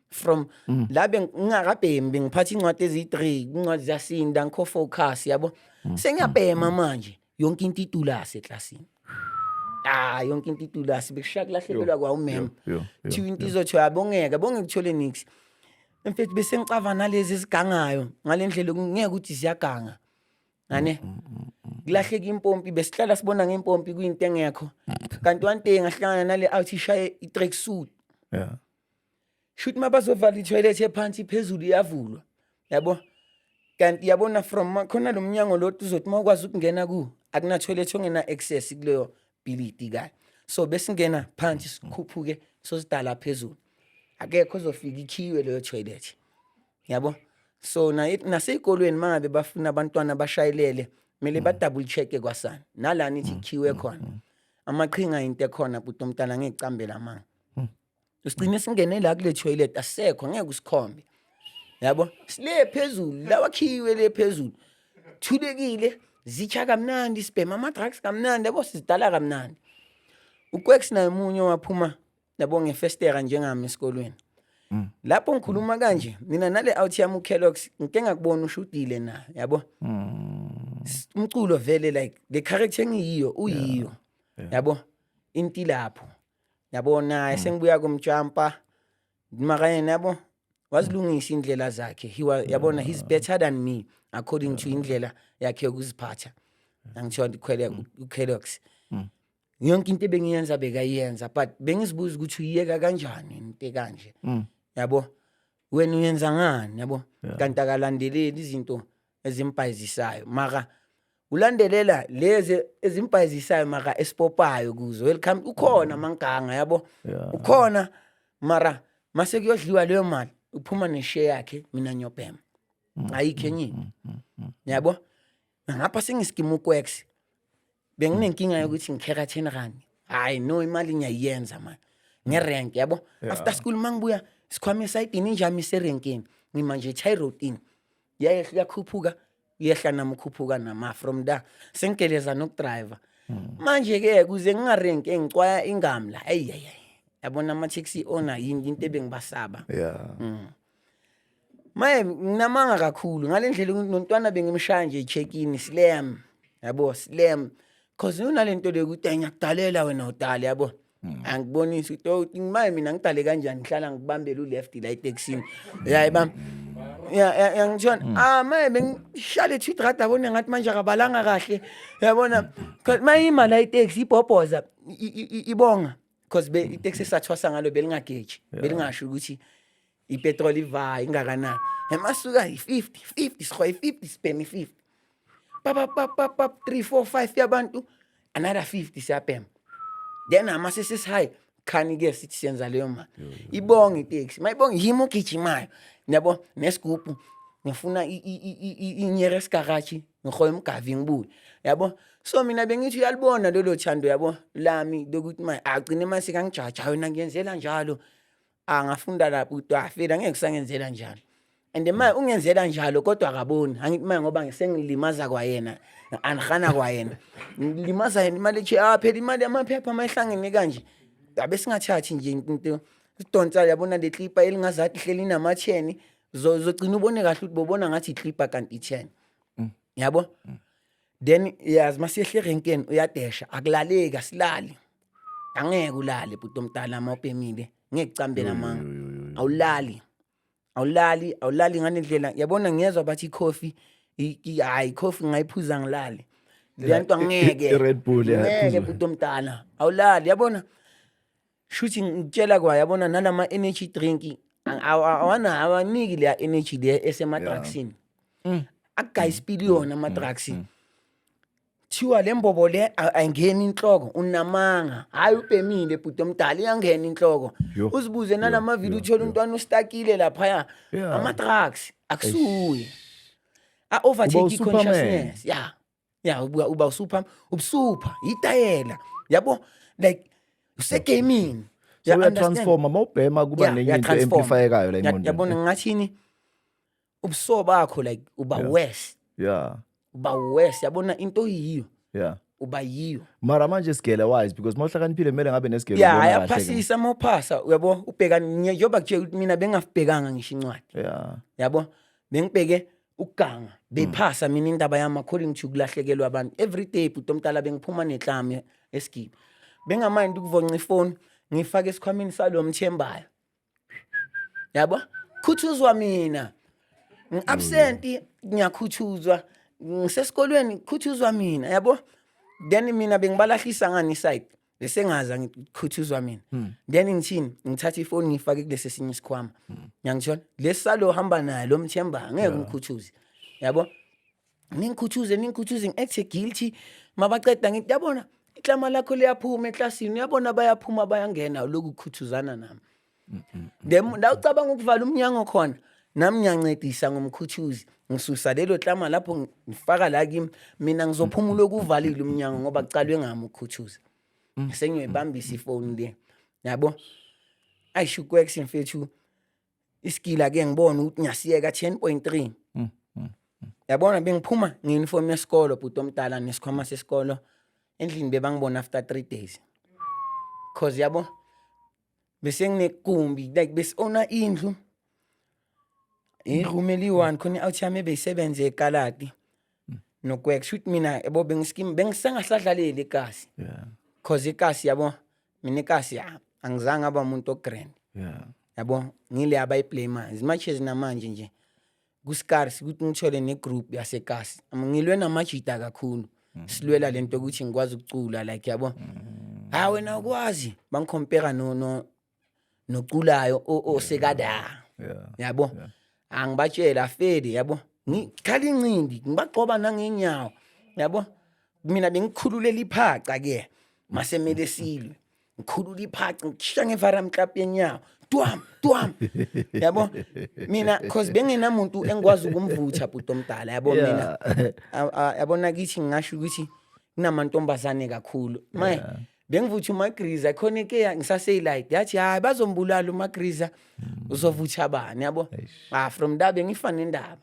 from la bengingakabhemi, bengiphatha incwadi eziyi-3, incwadi ziyasinda, ngikho focus, yabo. Sengiyabhema manje, yonke into itulasi eklasini, ah, yonke into itulasi, bekushaya kulahlekelwa kwa umem. Yo, yo, Thiwa into izothi yabongeka bongeke kuthole nix, mfethu. Bese ngicava nalezi ezigangayo ngale ndlela ngeke ukuthi ziyaganga ngane, kulahleka impompi, besihlala sibona ngempompi kuyinto engekho, kanti one day ngahlangana nale out ishaye i-track suit. Shuthi mabazovala i-toilet ephansi, phezulu iyavulwa, yabo. Kanti yabona from khona lo mnyango lo uzothi uma ukwazi ukungena ku akuna toilet ongena access kuleyo bhilidi kahle, so besingena phansi sikhuphuke sosidala phezulu, akekho ozofika ikhiwe leyo toilet, yabo. So nasey'kolweni mangabe bafuna abantwana bashayelele, kumele ba-double check kwasana nalana ithi ikhiwe khona. Amaqhinga into ekhona, bhuti omntana, ngeke amanga. Usigcine singene la kule toilet, asisekho, ngeke usikhombe, yabo, sile phezulu la wakhiwe le phezulu, thulekile. Zitsha kamnandi, sibhema ama-drugs kamnandi, yabo, sizidala kamnandi. Ukwex naye munye owaphuma, yabo, ngefestera njengami esikolweni. Lapho ngikhuluma kanje mina nale out yami uKellogg's, ngike ngakubona ushudile na, yabo. Umculo vele, like the character engiyiyo uyiyo, yabo, inti lapho, yabo, naye sengibuya kumjampa mara yena, yabo, wazilungisa indlela zakhe. He was, yabona, he's better than me according to indlela yakhe yokuziphatha. Angithiwa ndikhwele uKellogg's, yonke into ebengiyenza bekayenza, but bengizibuza ukuthi uyiyeka kanjani into ekanje, yabo, wena uyenza ngani, yabo, kanti akalandeleli izinto ezimbhayizisayo, mara ulandelela lezi ezimbhayizisayo, mara esipopayo kuzo welcome ukhona manganga, yabo. Ukhona, mara mase kuyodliwa leyo mali uphuma neshare yakhe, mina ngiyobhema, ayikho enye into, yabo. Ngapha sengiskima ukwex, benginenkinga yokuthi ngikhera 10 rand. Hayi no, imali ngiyayenza man ngerank, yabo. After school mangibuya, sikhwama esayidini injami iserenkini, ngima nje tie-roadini, yayehla, uyakhuphuka, uyehla nami, ukhuphuka nama. From there sengigeleza nokudriver manje-ke kuze ngingarenki, ngicwaya ingamla. Eyi eyi eyi, yabona, ama-taxi owner yini into ebengibasaba. Maye, nginamanga kakhulu ngale ndlela ukuthi nontwana bengimshaya nje i-check-in slam, yabo, slam, cause unalento le ukuthi ngiyakudalela wena udale, yabo. Angibonisi ukuthi, oh, maye mina ngidale kanjani, ngihlala ngikubambela u-left la etekisini, yayi bam ya ya ngitshona. Ah, maye bengishale 2 rand, yabona, ngathi manje akabalanga kahle, yabona, cause mayima la iteksi ibhobhoza ibonga, cause be iteksi esathwasa ngalo belingageji, belingasho ukuthi ipetrol iva ingakanani. Emasuka i-50 50, sihoya i-50, sibhema i-50, pap pap pap pap, 3 4 5 yabantu, another 50 siyabhema. Then ama sesisihayi khani-ke sithi siyenza leyo mali, ibonge iteksi, mayibonge yimi ogijimayo, yabo, nesigubhu, ngifuna i-nearest garage, ngihoya umgavi, ngibuye, yabo. So mina bengithi uyalibona lolo thando, yabo, lami lokuthi ma agcine mase kangijaja wena ngiyenzela njalo. Angafunda lapho ukuthi afela ngeke kusangenzela njalo, and ma ungenzela njalo kodwa akaboni, angithi manje ngoba sengilimaza kwayena, anihana kwayena, ngilimaza yena imali ethi, ah, phela imali yamaphepha mayihlangene kanje, abe singathathi nje into sidonsa, yabona, le klipa elingazathi ihleli inama-10, zogcina ubone kahle ukuthi bobona ngathi iklipa kanti i-10, yabo. Then yazi masiyehle erenkeni uyadesha, akulaleki, asilali, angeke ulale bhuti omdala uma ubhemile, ngeke kucambele amanga, awulali, awulali, awulali ngale ndlela, yabona. Ngiyezwa bathi ikhofi, hhayi, ikhofi ngayiphuza ngilale, leya nto angeke. I-Red Bull, yeah, ngeke iphuzwa. Bhuti omdala, awulali, yabona, shuthi ngitshela kwa, yabona, nalama energy drink awana awaniki leya energy le esema-drugsini, akugayi isipiliyoni ama-drugs. Thiwa le mbobo le ayingeni inhloko, unamanga. Hayi, ubhemile bhuti omdala, iyangena inhloko. Yo, uzibuze nalamavili, uthole umntwana ustakile laphaya. Ama-drugs akusuye a-overtake Uba uSuperman. i-consciousness, ya uba usuper, ubusuper itayela, yabo, like usegamini. So uyatransforma mawubhema, kuba nenye into Uyatransforma. amplifyekayo la engqondweni. Yabona, ngingathini, ubuso bakho like uba worse. Uba worse, yabona, into oyiyo uba yiyo. Mara manje sigele wise, because mawuhlakaniphile kumele ngabe nesigele ya ubona kahle ke. Ayaphasisa uma uphasa, uyabo, ubheka njengoba kutshela ukuthi mina bengafibhekanga ngisho incwadi. Yabo, bengibheke ukuganga, bephasa mina indaba yami according to kulahlekelwa abantu every day. Bhuti omdala, bengiphuma nenhlami esigibe, bengamandi ukuvonca ifoni, ngifake esikhwameni salo mthembayo, yabo, khuthuzwa mina, ngi-absent ngiyakhuthuzwa, ngisesikolweni khuthuzwa mina, yabo. Then mina bengibalahlisa ngani iside, bese ngaza ngikhuthuzwa mina. Then ngithini? Ngithatha ifoni ngiyifake kulesi esinye isikhwama, ngiyangithola lesi salo hamba naye lo mthemba, ngeke umkhuthuze, yabo, ningikhuthuze, ningikhuthuze, ngi-acte guilty. Mabaceda ngithi, yabona, iklama lakho liyaphuma eklasini, uyabona, bayaphuma bayangena, lokhu kukhuthuzana nami. Then la ucabanga ukuvala umnyango khona, nami ngiyancedisa ngomkhuthuzi, ngisusa lelo klama lapho, ngifaka la kimi. Mina ngizophumula okuvalile umnyango ngoba kucalwe ngami ukukhuthuza, sengiyoyibambisa ifoni le, yabo. Ayisho kwex mfethu, iskila ke ngibona ukuthi ngiyasiyeka 10.3. Yabona, bengiphuma nge-uniform yesikolo, bhuti omdala, nesikhwama sesikolo. Endlini bebangibona after 3 days, 'cause yabo bese nginegumbi, like besi-owna indlu, i-room eliyi-one khona. I-out yami ebeyisebenze ekaladi nokwek shuthi mina, yabo, bengiskim bengisengasadlaleli ekasi, 'cause ikasi, yabo, mina ikasi ya angizange aba umuntu o-grand. Yabo, ngile abayi-blame as much as namanje nje kuskars ukuthi ngithole ne-group yasekasi. Ngilwe namajida kakhulu, silwela lento ukuthi ngikwazi ukucula, like yabo, ha wena ukwazi bangi-compare no noculayo osekada. Yabo, angibatshela afeli, yabo, ngikhala incindi, ngibagcoba nangenyawo. Yabo, mina bengikhululela iphaca ke masemele silwe, ngikhulula iphaca, ngisha ngevara mklap yenyawo, twam twam. Yabo, mina 'cause bengenamuntu engikwazi ukumvutha, bhuti omdala. Yabo, mina yabona kithi ngingasho ukuthi kunamantombazane kakhulu maye bengivutha umagriza khona ke ngisaseyilight, yathi hayi, bazombulala umagriza, uzovutha bani? Yabo, ah, from da bengifana nendaba,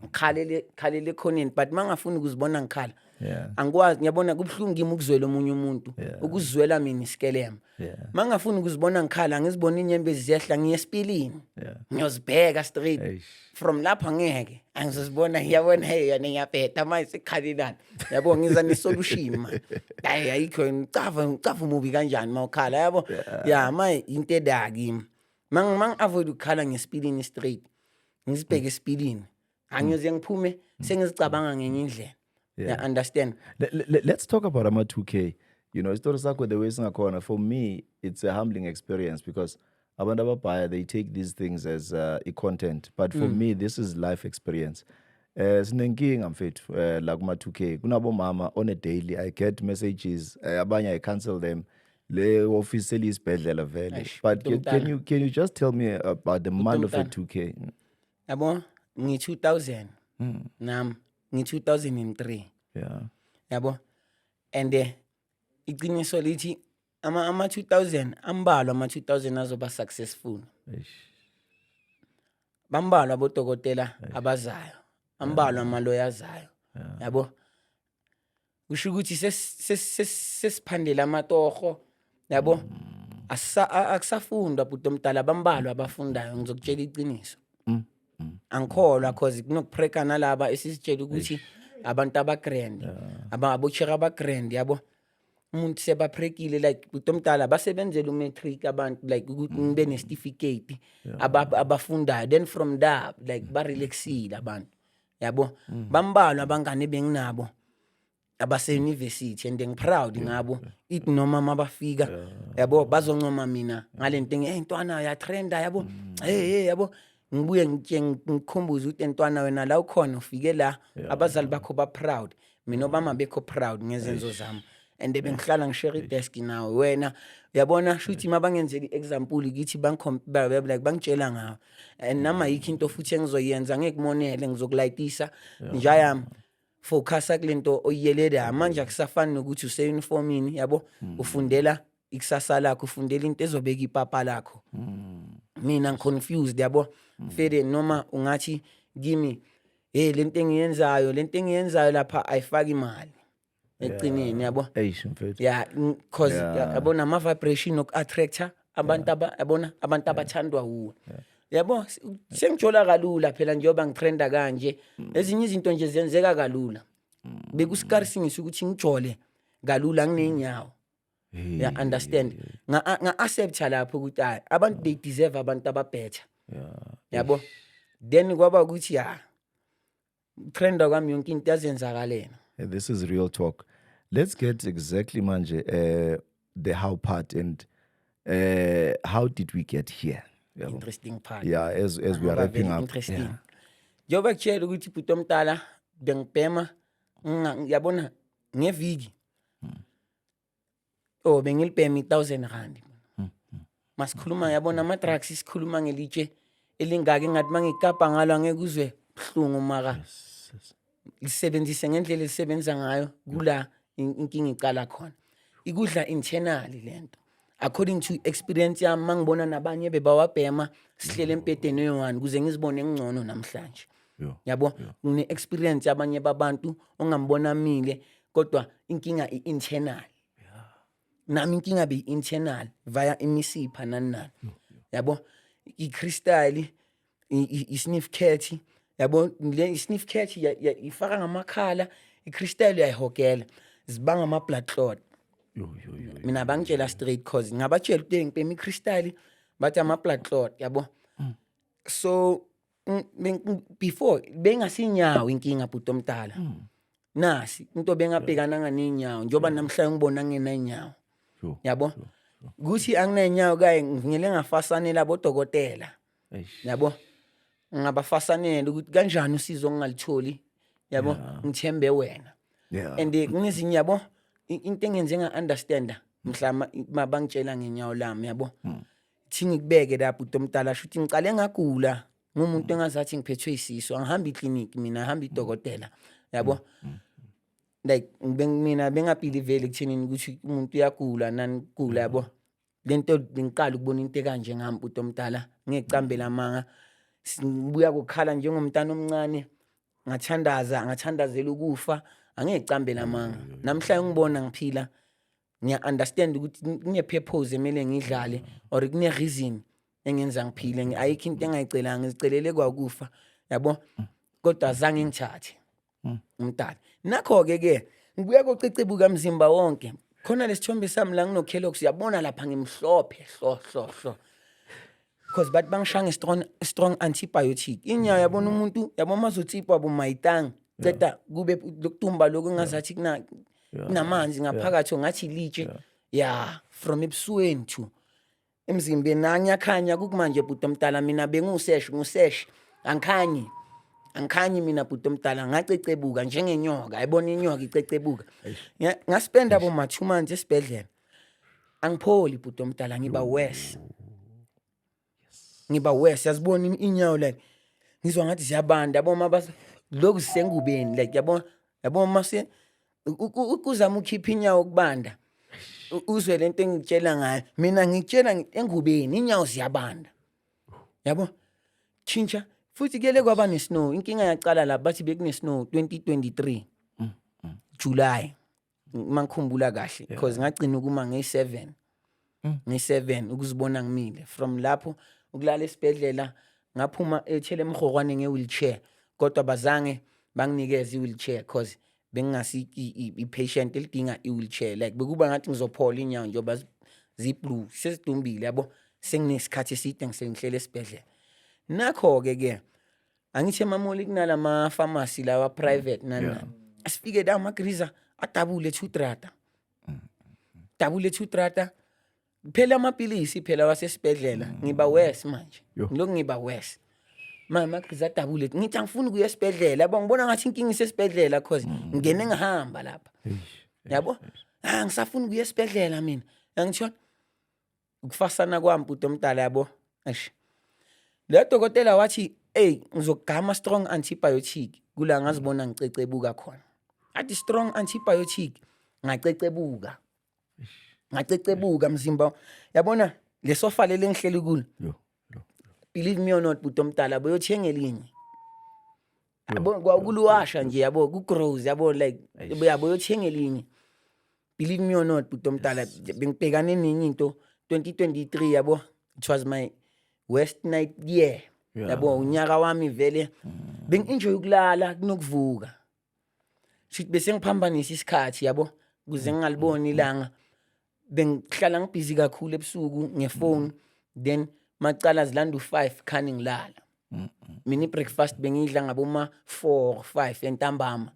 ngikhalele khalele ekhoneni, but mangafuni ukuzibona ngikhala, angikwazi. Ngiyabona kubuhlungu kimi ukuzwela omunye umuntu, ukuzwela mina isikelema. Mangafuni ukuzibona ngikhala, ngizibona inyembezi ziyehla, ngiye esipilini, ngiyozibheka straight. Eish. From lapho angeke angizozibona, ngiyabona, hey, yona ngiyabheda manje, sekukhalelana. Yabo, ngiza ne-solution man. Hayi, ayikho, ngicava ngicava umubi kanjani mawukhala? Yabo, ya maye into eda kimi mang avoid ukukhala ngesipilini straight, ngizibheke esipilini, angiyoze ngiphume sengizicabanga ngenye indlela. Yeah, understand. Let's talk about ama 2K. Isitori sakho the way singakhona, for me it's a humbling experience because abantu ababhaya, they take these things as i-content, but for me this is life experience. Sinenkinga mfethu, la kuma 2K kunabomama on a daily I get messages, abanye I cancel them, le office seliyisibhedlela vele. Eish, But can mntana. you just tell me about the month of a mntana. 2K? Yabo, ngi-2000 nami, ngi-2003. Yabo, and iqiniso lithi ama 2000 ambalwa, ama 2000 azoba successful. Eish. Bambalwa abodokotela abazayo, ambalwa amaloya azayo. Yabo, kusho ukuthi sesiphandela amatoho. Yabo, akusafundwa, bhuti omdala, bambalwa abafundayo. Ngizokutshela iqiniso, angikholwa, 'cause kunokupreka nalaba esisitshela ukuthi abantu aba-grand, abochera aba-grand. Yabo, umuntu sebaprekile, like bhuti omdala, basebenzela u-matric abantu, like ukuthi ngibe nesitifiketi, abafundayo, then from there like barelaxile abantu. Yabo, bambalwa abangane benginabo abase-university and ngi-proud ngabo. Ithi noma mabafika, yabo, bazoncoma mina ngale nto, hey ntwana, uyatrenda. Yabo, hey, hey, yabo, ngibuye ngitshe ngikhumbuze ukuthi ntwana, wena la ukhona ufike la, abazali bakho ba-proud. Mina obama bekho proud ngezenzo zami, and bengihlala ngi-share i-desk nawe wena. Uyabona, shuthi mabangenzela i-example kithi, like bangitshela ngawo, and nama yikho into futhi engizoyenza, ngeke kumonele, ngizokulayitisa njayami. Focusa kule nto oyiyelelayo manje, akusafani nokuthi use-uniformini. Yabo, ufundela ikusasa lakho, ufundela into ezobeka ipapa lakho. Mina ngi-confused, yabo, fede noma ungathi kimi, hey, lento engiyenzayo lapha ayifaki imali ekugcineni, yabo. Eish, mfethu. Yeah, 'cause yabona ama-vibration oku-attracta abantu yabona abantu abathandwa wuwe. Yabo, sengijola kalula phela njengoba ngitrenda kanje, ezinye izinto nje zenzeka kalula. Bekusikarisi ukuthi ngijole kalula nginey'nyawo. Ya understand, nga-accepta lapho ukuthi hayi, abantu they deserve abantu aba-better. Yabo, then kwaba ukuthi ya trenda kwami, yonke into yazenzakalela. This is real talk. Let's get exactly manje the how part and how did we get here? Yabo. Interesting part. Yeah, as we are Ngoba wrapping very up. interesting. Njengoba kutshela ukuthi bhuti omdala bengibhema, yabona ngeviki oh bengilibhema i-1000 rand. Masikhuluma, yabona, ama-drugs, sikhuluma ngelitshe elingaka engathi mangikapa ngalo angeke uzwe buhlungu, mara lisebenzise ngendlela elisebenza ngayo, kula inkinga icala khona, ikudla internally lento. According to experience yami, mangibona nabanye bebawabhema, sihlele embhedeni oyi-one, ukuze ngizibone ngingcono namhlanje. Yabo, ngine-experience yabanye babantu ongambona mile, kodwa inkinga i-internal. Nami inkinga beyi-internal via imisipha nani nani, yabo. I-crystal, i-sniff cat, yabo. Le i-sniff cat ifaka ngamakhala, i-crystal uyayihogela, zibanga ama-blood clot. Yo yo yo. Mina bangitshela straight, cause ngabatshela ukuthi ngibhema i-crystal, bathi ama-blood clot, yabo. So before bengasinyawo inkinga, bhuti omdala, nasi into bengabhekananga ney'nyawo, njengoba namhlanje ngibona nginenyawo. Yabo, kuthi anginenyawo kaye ngingele ngafasanela abodokotela. Yabo, ngabafasanela ukuthi kanjani usizo ngingalitholi, yabo, ngithembe wena. And kunezinye, yabo, into engenze nga-understanda mhla mabangitshela ngenyawo lami, yabo, thi ngikubeke lapho utomdala, shuthi ngicale ngagula ngumuntu engazathi ngiphethwe isisu. Angihambi ikliniki mina, ahamba idokotela, yabo. Like mina bengabhiliveli ekuthenini ukuthi umuntu uyagula nani kugula, yabo. Lento bengiqala ukubona into ekanje ngami, bhuti omdala, ngiyecambela amanga. Ngibuya kukhala njengomntana omncane, ngathandaza, ngathandazela ukufa, angiyecambela amanga. Namhlanje ngibona ngiphila, ngiya-understand ukuthi kune-purpose emele ngidlale or kune-reason engenza ngiphile. Ayikho into engayicelanga, ngizicelele kwakufa, yabo, kodwa azange ngithathe umdala. Nakho-ke ke ngibuya kocecebuka mzimba wonke khona. Lesithombe sami la ngino-Kellogg's, uyabona lapha ngimhlophe hlo hlo hlo, because bathi bangishaya nge-strong strong antibiotic inyawo, yabona. Umuntu, yabo, mazotsipwa bomayitanga, ceda kube lokutumba lokhu engazathi kunamanzi ngaphakathi, ngathi ilitshe ya, from ebusweni to emzimbeni. Nangiyakhanya kukumanje, bhuti omdala. Mina bengiwusesh, ngusesh, angikhanyi, angikhanyi mina, bhuti omdala. Ngacecebuka njengenyoka, ayibona inyoka icecebuka. Ngaspenda boma 2 months esibhedlela, angipholi, bhuti omdala, ngiba worse, ngiba worse. Yazibona inyawo, like ngizwa ngathi ziyabanda, yabo, mabas lokhu sisengubeni, like yabo, yabo, mase ukuzama ukukhipha inyawo kubanda. Uzwe lento engitshela ngayo mina, ngikutshela engubeni inyawo ziyabanda, yabo. Tshintsha futhi kuyele kwaba ne-snow, inkinga yacala la, bathi bekune-snow 2023 July, mangikhumbula kahle, because ngagcina ukuma ngeyi-7, ngeyi-7 ukuzibona ngimile. From lapho ukulala esibhedlela, ngaphuma ethele emhokwane nge-wheelchair, kodwa bazange banginikeze i-wheelchair cause bengingasi i-patient elidinga i-wheelchair. Like bekuba ngathi ngizophola inyawo njengoba zi-blue sezidumbile, yabo. Senginesikhathi eside ngisengihlele esibhedlela. Nakho-ke ke angithi emamoli kunalama-pharmacy lawa private nani nani, asifike la amagriza adabule 2 randa, dabule 2 randa phela amapilisi phela wasesibhedlela. Ngiba worse manje. Yo. Ngilokhu ngiba worse manje, amagriza adabule, ngithi angifuni ukuya esibhedlela, yabo. Ngibona ngathi inkinga isesibhedlela cause ngene ngihamba lapha, yabo. Ah, ngisafuna ukuya esibhedlela mina, angitshona ukufasana kwami, bhuti omdala, yabo. Eish, le dokotela wathi, "Hey, ngizogama strong antibiotic." Kula ngazibona ngicecebuka khona, athi strong antibiotic, ngacecebuka, ngacecebuka mzimba, yabona lesofa leli engihleli kulo. Yo yo. Believe me or not, bhuti omdala, boyothenga elinye, yabo, kwakuluwasha nje, yabo, ku-grows, yabo, like yabo, yothenga elinye. Believe me or not, bhuti omdala, bengibhekane nenye into 2023, yabo. It was my worst night year, yabo, unyaka wami vele. Bengi-enjoy ukulala kunokuvuka, shithi bese ngiphambanisa isikhathi, yabo, kuze ngingaliboni ilanga. Bengihlala ngibhizi kakhulu ebusuku ngefoni, then macala zilanda u-5 khani ngilala. Mina i-breakfast bengiyidla ngaboma 4 5 entambama,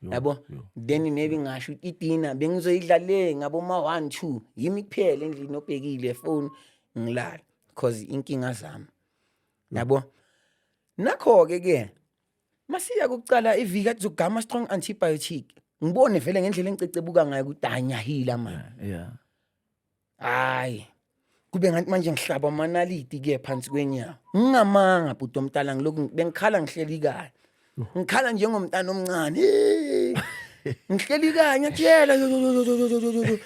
yabo. Then maybe ngasho ukuthi idina bengizoyidla le ngaboma 1 2, yimi kuphela endlini obhekile efoni, ngilala because inkinga zami, yabo. Nakho-ke ke masiya kucala iviki, athi zogama strong antibiotic, ngibone vele ngendlela engicecebuka ngayo ukuthi hayi, ngiyahila manje. Hayi, kube ngathi manje ngihlaba amanaliti ke phansi kwenyawo. Ngingamanga, bhuti omdala, ngilokhu bengikhala ngihleli kayo, ngikhala njengomntana omncane. Eh, ngihleli kayo, ngiyatshela, yo, yo, yo, yo, yo, yo, yo, yo,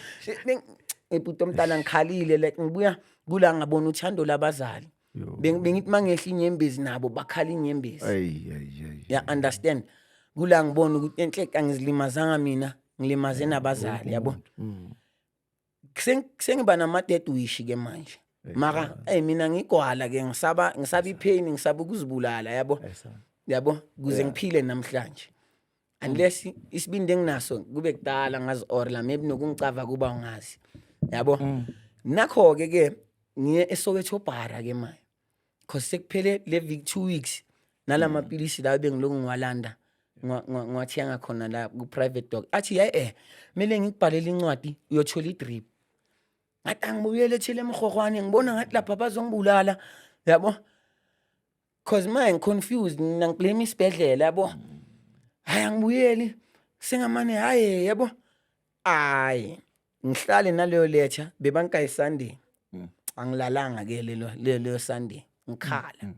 yo. Bhuti omdala, ngikhalile, like ngibuya kula ngabona uthando labazali. Yo. Bengithi mangehla inyembezi, nabo bakhala inyembezi. Ay ay ay. Ya understand, kula ngibona ukuthi enhle angizilimazanga mina, ngilimaze nabazali, yabo. Sengiba nama-death wish ke manje, mara ey, mina ngigwala ke, ngisaba ipain, ngisaba ukuzibulala, yabo. Yabo, kuze ngiphile namhlanje, unless isibindi enginaso kube kudala ngazi or la maybe nokungicava kuba ungazi, yabo. Nakho ke ngiye eSoweto Bara ke manje, cause sekuphele le week, 2 weeks, nalamapilisi lawo bengiloku ngiwalanda, ngiwathenga khona la ku private doc. Athi yayi, kumele ngikubhalele incwadi, uyothola idrip. Ngathi angibuyele ethile emhogwane, ngibona ngathi lapha bazongibulala, yabo, cause manje ngiconfused mina, ngiblame isibhedlela, yabo. Hayi, angibuyeli, sengamane hayi, yabo, hayi, ngihlale naleyo letha bebankayi Sunday. Angilalanga ke lelo leyo Sunday, ngikhala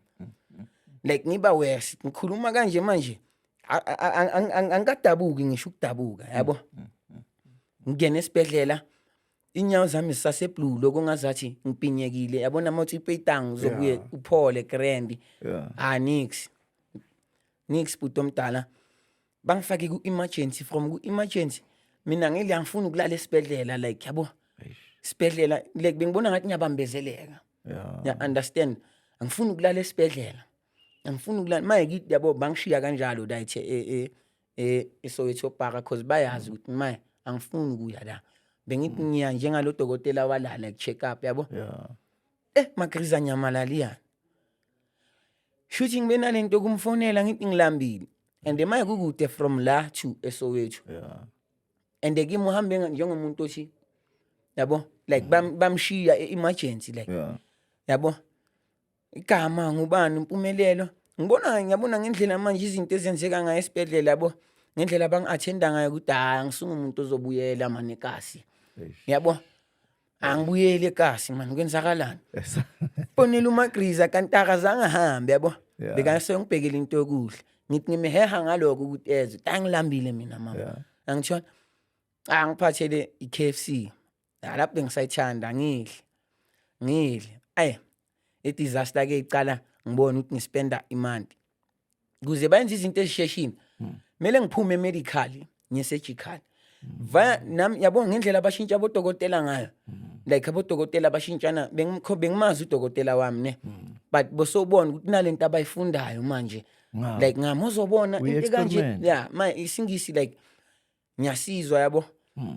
like ngiba worse. Ngikhuluma kanje manje, angikadabuki ngisho ukudabuka, yabo. Ngingena esibhedlela, inyawo zami zisase-blue, lokho ngazathi ngipinyekile, yabona, uma uthi ipeyitang uzobuye uphole grand. Ah, nix nix, bhuti omdala, bangifake ku-emergency. From ku-emergency mina ngile, angifuni ukulala esibhedlela, like, yabo, sibhedlela, like bengibona ngathi ngiyabambezeleka. Ya understand, angifuni ukulala esibhedlela, angifuni ukulala maye kithi, yabo. Bangishiya kanjalo right eSoweto Park, cause bayazi ukuthi maye angifuni ukuya la. Bengithi ngiya njengalo dokotela walala check up, yabo. Magriza nyamalaliya, shuthi ngibe nalento kumfonela, ngithi ngilambile, and maye kukude from la to eSoweto. And kimi uhambe njengomuntu othi, yabo, like bamshiya e-emergency, like, yabo, igama ngubani, impumelelo. Ngibona, ngiyabona ngendlela manje izinto ezenzeka ngayo esibhedlela, yabo, ngendlela abangi-attenda ngayo, ukuthi hhayi, angisungumuntu ozobuyela mani ekasi. Eish. Yabo, angibuyeli ekasi mani, kwenzakalani? Fonela uMagriza, kanti akazange ahambe, yabo. Bekasengibhekele into yokudla, ngithi ngimheha ngalokho ukuthi eze angilambile mina, mama. Angitshona, angiphathele i-KFC lapho bengisayithanda, ngidle ngidle. Ayi, i-disaster ke icala, ngibona ukuthi ngispenda imali kuze bayenze izinto ezisheshile. Kumele ngiphume medical ngiye-surgical vaya nami, yabo, ngendlela abashintsha abodokotela ngayo, like abodokotela bashintshana. Bengimazi udokotela wami ne, but bosowubona ukuthi kunalento abayifundayo manje. Like ngami uzobona into kanje. Uyi-experiment. Yeah, ma isingisi like ngiyasizwa, yabo,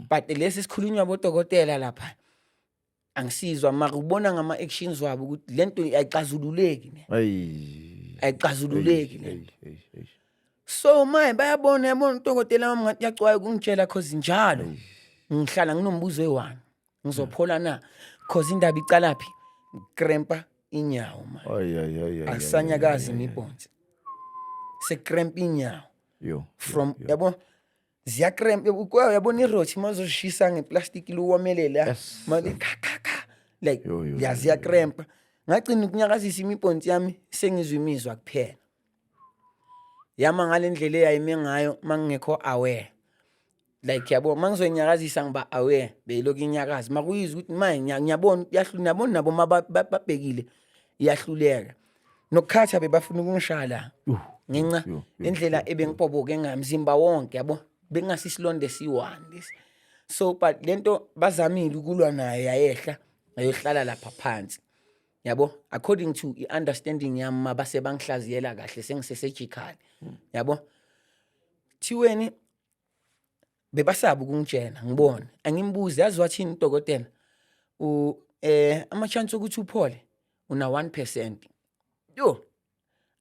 but lesi sikhulunywa abodokotela lapha angisizwa, mara ubona ngama-actions wabo ukuthi lento ayixazululeki ne. Ayixazululeki le. Eish, eish. So maye bayabona, yabona, udokotela wami ngathi uyacwaya ukungitshela, cause njalo ngihlala nginombuzo eyi-one: ngizophola na? Cause indaba icalaphi? Krempa inyawo ma. Ay ay ay ay. Asanyakazi imibhonsi, sekrempa inyawo. Yo. From, yabo, ziyakrempa, yabona, irothi uma uzoshisa ngeplastiki luwomelele. Manje kha kha kha, like Yo, yo, ya, ziyakrempa. Ngagcina ukunyakazisa imibhonsi yami, sengizwa imizwa kuphela yama ngale ndlela eyayime ngayo mangingekho aware, like, yabo, mangizonyakazisa ngiba aware, beyilokhu inyakaza. Makuyizwa ukuthi manje ngiyabona iyahluleka, nabona nabo babhekile, iyahluleka nokukhatha, bebafuna ukungishaya la ngenxa yo, yo, indlela ebengibhoboke ngayo mzimba wonke, yabo, bekungasi isilonde esiyi-one lesi. So but lento bazamile ukulwa nayo, yayehla yayohlala lapha phansi, yabo, according to i-understanding yami mabase bangihlaziyela kahle sengise-surgical, yabo. Thiweni bebasaba ukungitshela, ngibone angimbuzi, yazi wathini udokotela? U ama-chance ukuthi uphole una 1%. Yo,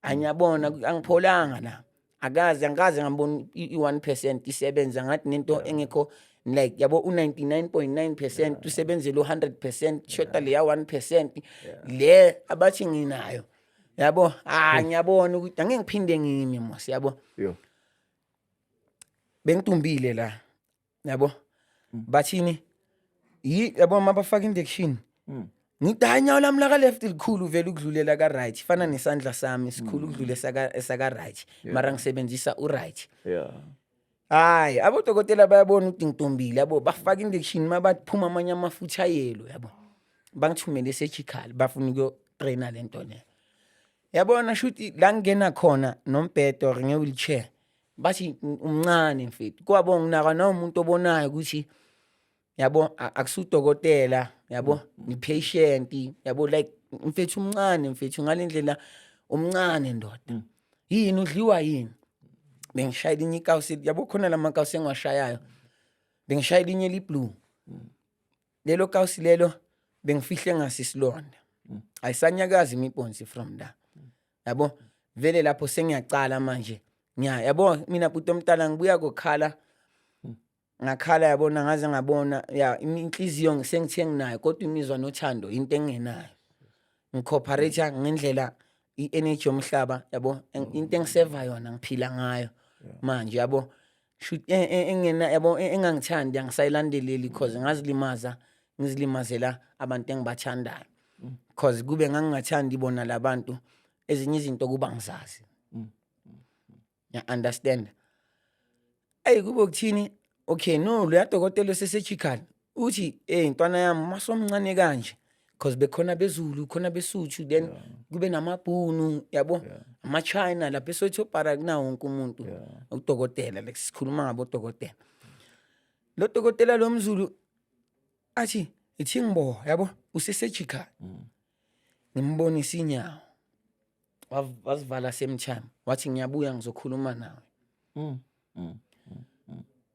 anyabona, angipholanga la, akaze angikaze ngambona i-1% isebenza ngathi nento engekho, like, yabo, u-99.9% usebenzele u-100%, shoda leya 1% le abathi nginayo, yabo. Ah, ngiyabona ukuthi angeke ngiphinde ngimi mos, yabo. Yo. Bengitumbile la, yabo, bathini yi, yabo, mabafaka injection, ngithi hayi, inyawo lami laka left likhulu vele ukudlulela ka right, fana nesandla sami sikhulu ukudlula esaka right, mara ngisebenzisa u right. Hayi, abodokotela bayabona ukuthi ngitumbile, yabo, bafaka injection, mabaphuma amanye amafutha ayelo, yabo, bangithumele surgical, bafuna ukuyo Ngiyayitraina le nto le, yabona. Shuthi la ngingena khona nombhedo or nge-wheelchair, bathi umncane mfethu, kwabo nginaka nawumuntu obonayo ukuthi, yabo, akusudokotela, yabo, ni-patient, yabo, like, mfethu umncane, mfethu, ngale ndlela umncane ndoda, yini udliwa yini? Bengishayela inye ikawusi, yabo, khona la makawusi engiwashayayo, bengishayela inye li-blue. Lelo kawusi lelo bengifihle ngasi isilonda, ayisanyakazi imiponsi from la, yabo. Vele lapho sengiyacala manje ngiya, yabo, mina bhuti omntana ngibuya kokhala, ngakhala, yabona, ngaze ngabona ya inhliziyo sengithe nginayo, kodwa imizwa nothando into engenayo. Ngi-cooperate ngendlela i-energy yomhlaba, yabo, into engiseva yona ngiphila ngayo manje, yabo. Shoot engena, yabo, engangithandi angisayilandeleli, cause ngazilimaza, ngizilimazela abantu engibathandayo, cause kube ngangingathandi bona labantu, ezinye izinto kuba ngizazi ya understand. Eyi, kube ukuthini? Okay, no, loya dokotela ose-surgical uthi, "Hey ntwana yami, masomncane kanje," cause bekhona bezulu, khona besuthu, then kube namabhunu, yabo, ama-China lapha eSoweto para, kunawo wonke umuntu udokotela. Like, sikhuluma ngabodokotela, lo dokotela lo mzulu athi, "Ithi ngibo, yabo, use-surgical." Ngimbonisa inyawo, wazivala same time, wathi, "Ngiyabuya, ngizokhuluma nawe."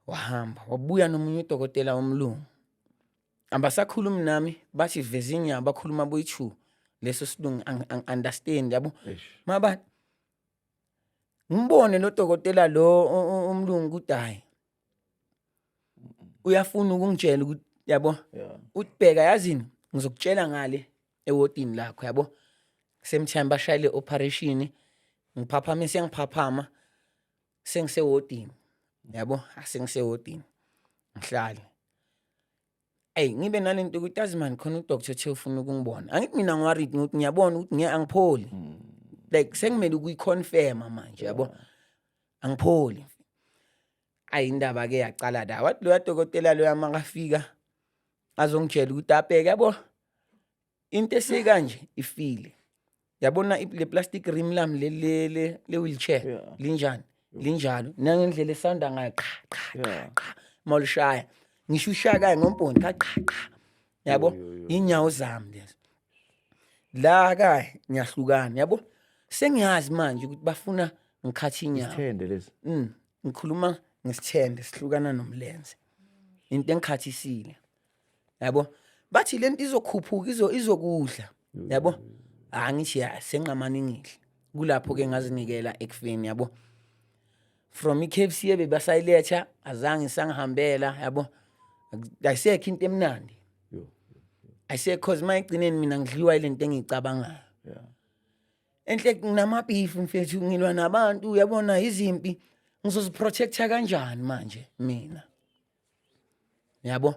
Wahamba, wabuya nomunye udokotela womlungu, abasakhulumi nami, bathi veza inyawo, bakhuluma boyi-two leso silungu, angi-understand, yabo. Eish. Maba ngimbone lo dokotela lo umlungu ukuthi hayi, uyafuna ukungitshela ukuthi, yabo, uthi, "Bheka, yazini, ngizokutshela ngale ewodini lakho," yabo. Same time bashayile operation, ngiphaphama, sengiphaphama sengisewodini, yabo, asengisewodini ngihlale. Eyi, ngibe nalento ukuthi azi mani, khona udoctor othe ufuna ukungibona. Angithi mina ngi-worried ngokuthi ngiyabona ukuthi angipholi, like sengimele ukuyi-confirma manje, yabo, angipholi. Ayi, indaba ke yacala la, wathi loya dokotela loya makafika azongitshela ukuthi abheke, yabo, into esikanje ifile, yabona, le plastic rim lami le wheelchair linjani, linjalo nangendlela esanda ngayo, qha qha qha qha, mawulishaya, ngisho ushaya kaye ngompondo, qha qha qha, yabo. Yo, yo, yo. Inyawo zami lezo la kaye ngiyahlukana, yabo, sengiyazi manje ukuthi bafuna ngikhathe inyawo. Isithende lesi. Ngikhuluma ngesithende sihlukana nomlenze, into engikhathisile, yabo. Bathi lento izokhuphuka, izokudla, yabo. Angithi ya senqamani ngidle, kulapho ke ngazinikela ekufeni, yabo. From i-KFC ebebasayiletha azange sangihambela, yabo, ayisekho into emnandi. Yo. Ayisekho, cause mayigcineni mina ngidliwa ilento engiyicabangayo. Enhle nginama-beef mfethu, ngilwa nabantu, uyabona, izimpi ngizoziprotecta kanjani manje mina, yabo?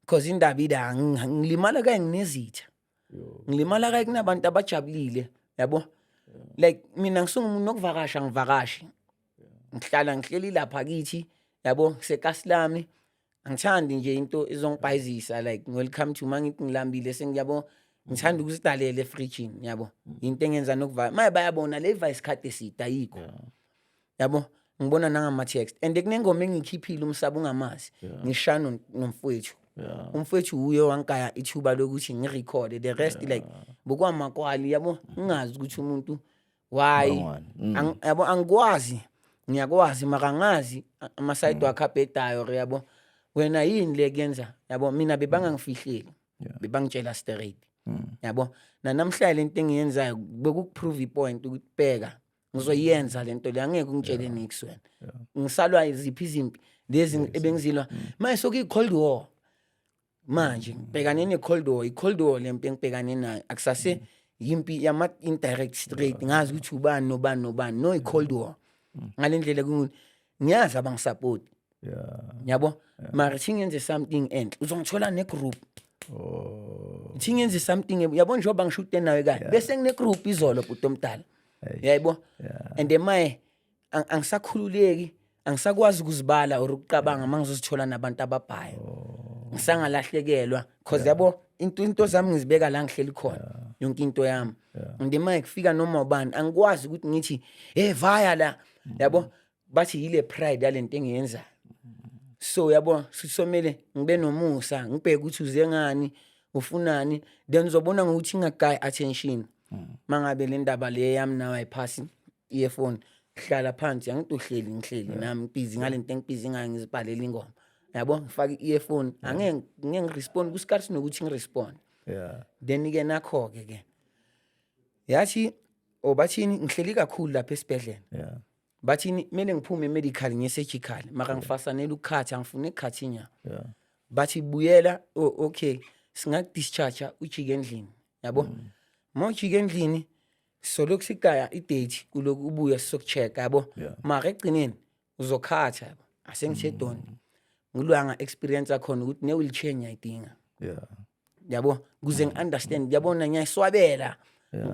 Cause indaba ila ngilimala kaye nginezitha. Yo. Ngilimala kaye kunabantu abajabulile, yabo. Like mina ngisungumuntu nokuvakasha, ngivakashi, ngihlala ngihleli lapha kithi, yabo, sekasilami. Angithandi nje into ezongibhayizisa, like welcome to mangithi ngilambile sengiyabo, ngithanda ukuzidalela efrijini, yabo, into engenza nokuva maye bayabona le iva isikhathi eside ayikho, yabo. Ngibona nangama-text and kunengoma engiyikhiphile umsaba ungamazi, ngishaya nomfowethu. Umfowethu uye wangigaya ithuba lokuthi ngirekhode the rest, like bokwamakwali, yabo, ngingazi ukuthi umuntu why. Bangwani. Yabo, angikwazi, ngiyakwazi mara angazi ama-side wakhe abhedayo or, yabo, wena yini le kuyenza, yabo. Mina bebangangifihleli, bebangitshela straight, yabo. Nanamhlanje lento engiyenzayo bekukuprove ipoint ukuthi bheka, ngizoyenza lento le, angeke ungitshele nix wena. Ngisalwa ziphi izimpi lezi ebengizilwa manje? Sokuyi-cold war manje, ngibhekane ne-cold war. I-cold war le mpi engibhekane nayo akusase yimpi yama-indirect straight, ngazi ukuthi ubani nobani nobani, no, i-cold war ngale ndlela kungukuthi ngiyazi abangisapoti, yabo, mara thi ngenze something enhle uzongithola negroup. Oh. Thi ngenze something, yabo, njengoba ngishute nawe kanye bese ngine-group izolo, bhuti omdala, yaybo. And emaye angisakhululeki, angisakwazi ukuzibala or ukucabanga uma ngizozithola nabantu ababhayo, ngisangalahlekelwa, cause yabo, into zami ngizibeka la ngihleli khona. Yonke into yami. And uma kufika noma ubani, angikwazi ukuthi ngithi, "Hey, vaya la," yabo. Bathi yile pride yalento engiyenzayo. So yabo, somele ngibe nomusa, ngibheke ukuthi uze ngani, ufunani, then uzobona ngokuthi ngingagayi attention. Mangabe le ndaba le yami nawe ayiphasi earphone, hlala phansi. Angithi uhleli, ngihleli nami, busy ngalento engibhizi ngayo, ngizibhalela ingoma, yabo. Ngifake i-earphone, angeke ngeke ngirespond kusikhathi nokuthi ngirespond. Then ke nakho ke yathi, oh, bathini, ngihleli kakhulu lapha esibhedlela. Bathini, kumele ngiphume medical ngiye surgical, mara ngifasanela ukukhatha, ngifuna ukukhatha inyama. Bathi buyela. Oh, okay, singakudischarge, ujike endlini, yabo. Mawujike endlini, solokhu sigaya idate kuloku ubuya sizokucheck, yabo. Mara ekugcineni uzokhatha, yabo. Asengithe doni ngilwanga experience akhona ukuthi ne-wheelchair ngiyayidinga, yabo, kuze ngi-understand, yabona. Ngiyayiswabela,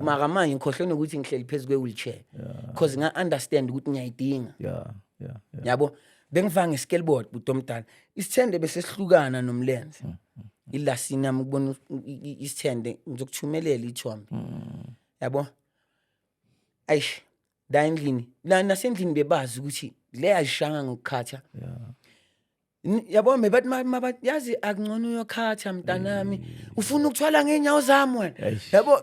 mara manje ngikhohlwe nokuthi ngihleli phezu kwe-wheelchair because nga-understand ukuthi ngiyayidinga, yabo. Bengifaka nge-skateboard, buti omdala, isithende bese sihlukana nomlenze ilasini yami ukubona isithende. Ngizokuthumelela ithombe, yabo. Ayish, la endlini la nasendlini bebazi ukuthi le ayishanga ngokukhatha. Yabo, mebathi yazi akungcono uyokhatha mntanami, ufuna ukuthwala ngeenyawo zami wena. Eish. Yabo,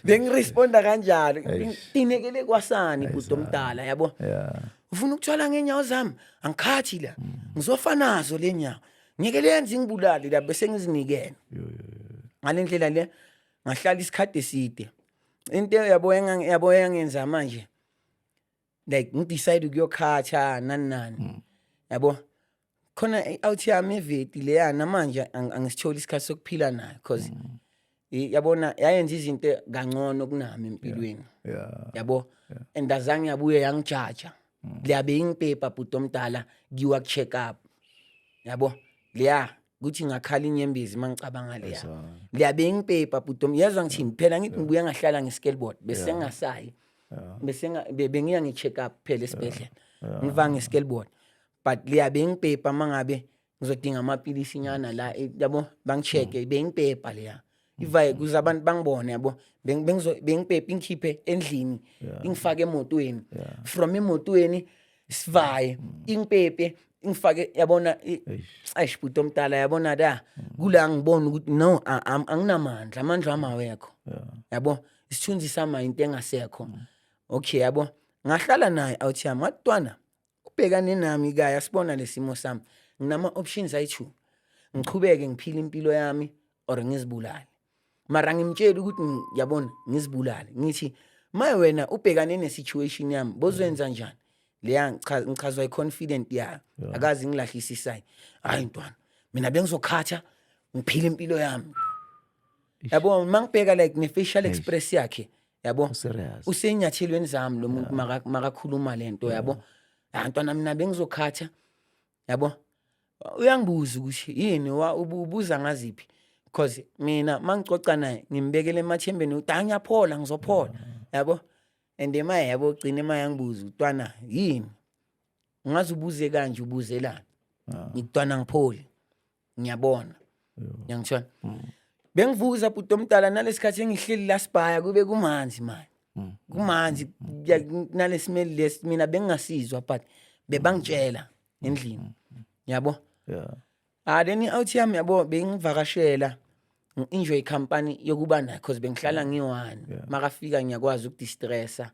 bengiresponda kanjalo. Eish. Tinekele kwasani, bhuti omdala, yabo. Ufuna ukuthwala ngeenyawo zami, angikhathi la, ngizofa nazo le nyawo, ngeke lenze ingibulale la bese ngizinikele. Yo, yo, yo. Ngale ndlela le ngahlala isikhathi eside. Into, yabo, yabo, engangenza manje like ngidecide ukuyokhatha nani nani, yabo, khona i-out yami eveti leya namanje angisitholi isikhathi sokuphila nayo because yabona yayenza izinto kangcono kunami empilweni, yabo, and azange yabuye yangijaja. Leya beyingipepa, bhuti omdala, kuyiwa ku-check up, yabo. Leya kuthi ngakhala inyembezi mangicabanga leya. Leya beyingipepa, bhuti, yezwa ngithini phela. Ngithi ngibuye ngahlala nge-skateboard bese ngingasayi, bese bengiya ngi-check up phela esibhedlela, ngiva nge-skateboard, but leya bengipepa mangabe ngizodinga amapilisi nyana la, yabo, bangi-check-e. Bengipepa leya ivaye kuze abantu bangibone, yabo. Bengipepa ingikhiphe endlini, ingifake emotweni, from emotweni sivaye, ingipepe ingifake, yabona. Eish, bhuti omdala, yabona la kula ngibona ukuthi no, anginamandla, amandla ami awekho, yabo. Isithunzi sami into engasekho. Okay, yabo, ngahlala naye out yami, ngathi, "Ntwana, ubhekane nami kaya sibona lesimo sami, nginama options ayi-two: ngichubeke ngiphile impilo yami or ngizibulale." Mara ngimtshela ukuthi yabona, ngizibulale. Ngithi, "Maye, wena ubhekane ne-situation yami, bozoyenza njani?" Leya ngichazwa i-confident yayo, akazi ngilahlisa isayini. "Hayi ntwana, mina bengizokhatha ngiphile impilo yami," yabo. Mangibheka like ne-facial express yakhe, yabo, Serious. usenyathelweni zami lo muntu makakhuluma lento, yabo. "Ah ntwana, mina bengizokhatha," yabo. Uyangibuza ukuthi yini, ubuza ngaziphi, because mina mangicoca naye ngimbekele emathembeni ukuthi ah, ngiyaphola, ngizophola, yabo. And emaye, yabo, gcina emaye yangibuza, "Ntwana, yini ungaze ubuze kanje, ubuzelani?" Ngikutwana ngipholi, ngiyabona, ngiyangithola. Bengivuza, bhuti omdala, nalesikhathi engihleli la sibhaya kube kumanzi manje, kumanzi nalesimeli lesi mina bengingasizwa, but bebangitshela endlini, yabo. Ah, then i-out yami, yabo, bengivakashela, ngi-enjoy company yokuba naye because bengihlala ngiyi-one. Makafika ngiyakwazi ukudistressa,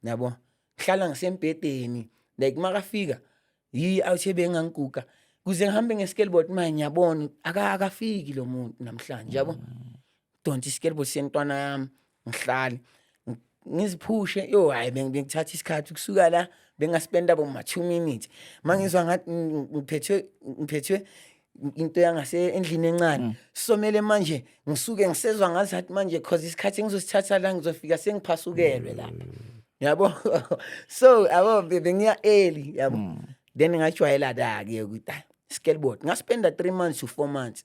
yabo, ngihlala ngisembhedeni. Like makafika yi out ebengangiguga kuze ngihambe nge-skateboard. Manje ngiyabona akafiki lo muntu namhlanje, yabo. Donsa i-skateboard sentwana yami, ngihlale ngiziphushe. Yo, hayi, bengithatha isikhathi ukusuka la, bengaspenda boma 2 minutes mangizwa ngathi ngiphethwe into yangase endlini encane. Somele manje ngisuke ngisezwa ngazathi manje cause isikhathi engizosithatha la, ngizofika sengiphasukelwe lapha, yabo. So yabo, bengiya early, yabo. Then ngajwayela la ke ukuthi ah, skateboard ngaspenda 3 months to 4 months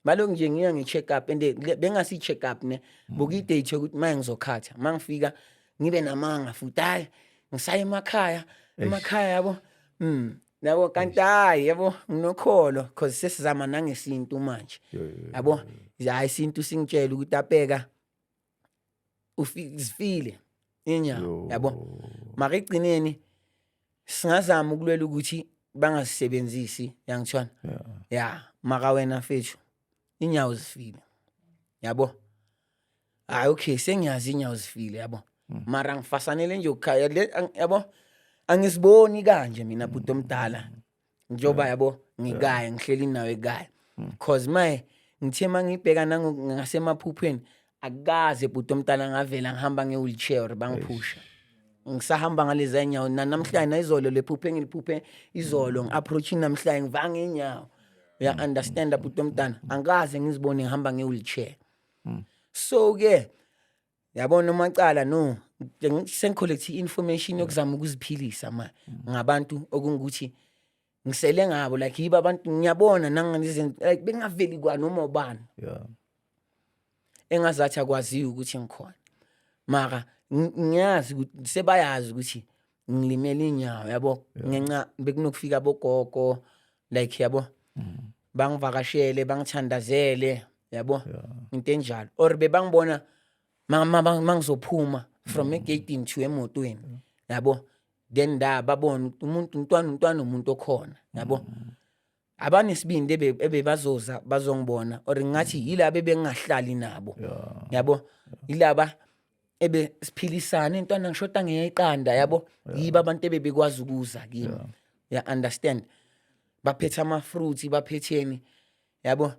balokhu nje ngiya nge-check up and bengasi check up ne buka idate yokuthi manje ngizokhatha. Mangifika ngibe namanga futhi, hayi, ngisaya emakhaya, emakhaya, yabo. Yabo, kanti hayi, yabo, nginokholo cause sesizama nangesintu manje, yabo. Hayi, isintu singitshela ukuthi apeka. Zifile inyawo, yabo. Mara ekugcineni singazama ukulwela ukuthi bangazisebenzisi, yangithona. Ya, mara wena mfethu, inyawo zifile, yabo. Hayi, okay, sengiyazi inyawo zifile, yabo, mara ngifasanele nje ukukhaya le, yabo, angisiboni kanje mina, bhuti omdala, njengoba, yabo, ngikaya ngihleli nawe ekaya, cause maye ngithe mangibheka ngasemaphuphweni, akukaze, bhuti omdala, ngavela ngihamba nge-wheelchair or bangiphusha. Ngisahamba ngalezi nyawo namhlanje, nayizolo lephuphe engiliphuphe izolo, ngi-approach namhlanje ngivanga inyawo, uya-understanda, bhuti omdala? Angikaze ngizibone ngihamba nge-wheelchair. So ke, yabona, umacala no sengi-collect i-information yokuzama ukuziphilisa ma ngabantu okungukuthi ngisele ngabo, like yibo abantu ngiyabona nangizinto, like bengaveli kwa noma ubani engazathi akwaziyo ukuthi ngikhona, mara ngiyazi ukuthi sebayazi ukuthi ngilimele inyawo, yabo, ngenxa bekunokufika bogogo, like, yabo, bangivakashele, bangithandazele, yabo, into enjalo, or bebangibona mangizophuma from egate to emotweni, yabo, then da babona ukuthi umuntu umntwana umuntu okhona, yabo, abanesibindi ebebazoza bazongibona, or ngathi yilaba ebengingahlali nabo, yabo, yilaba ebe siphilisana, intwana ngishoda ngeqanda, yabo, yibo abantu ebebekwazi ukuza kimi, ya understand? Baphethe ama-fruits, baphetheni, yabo.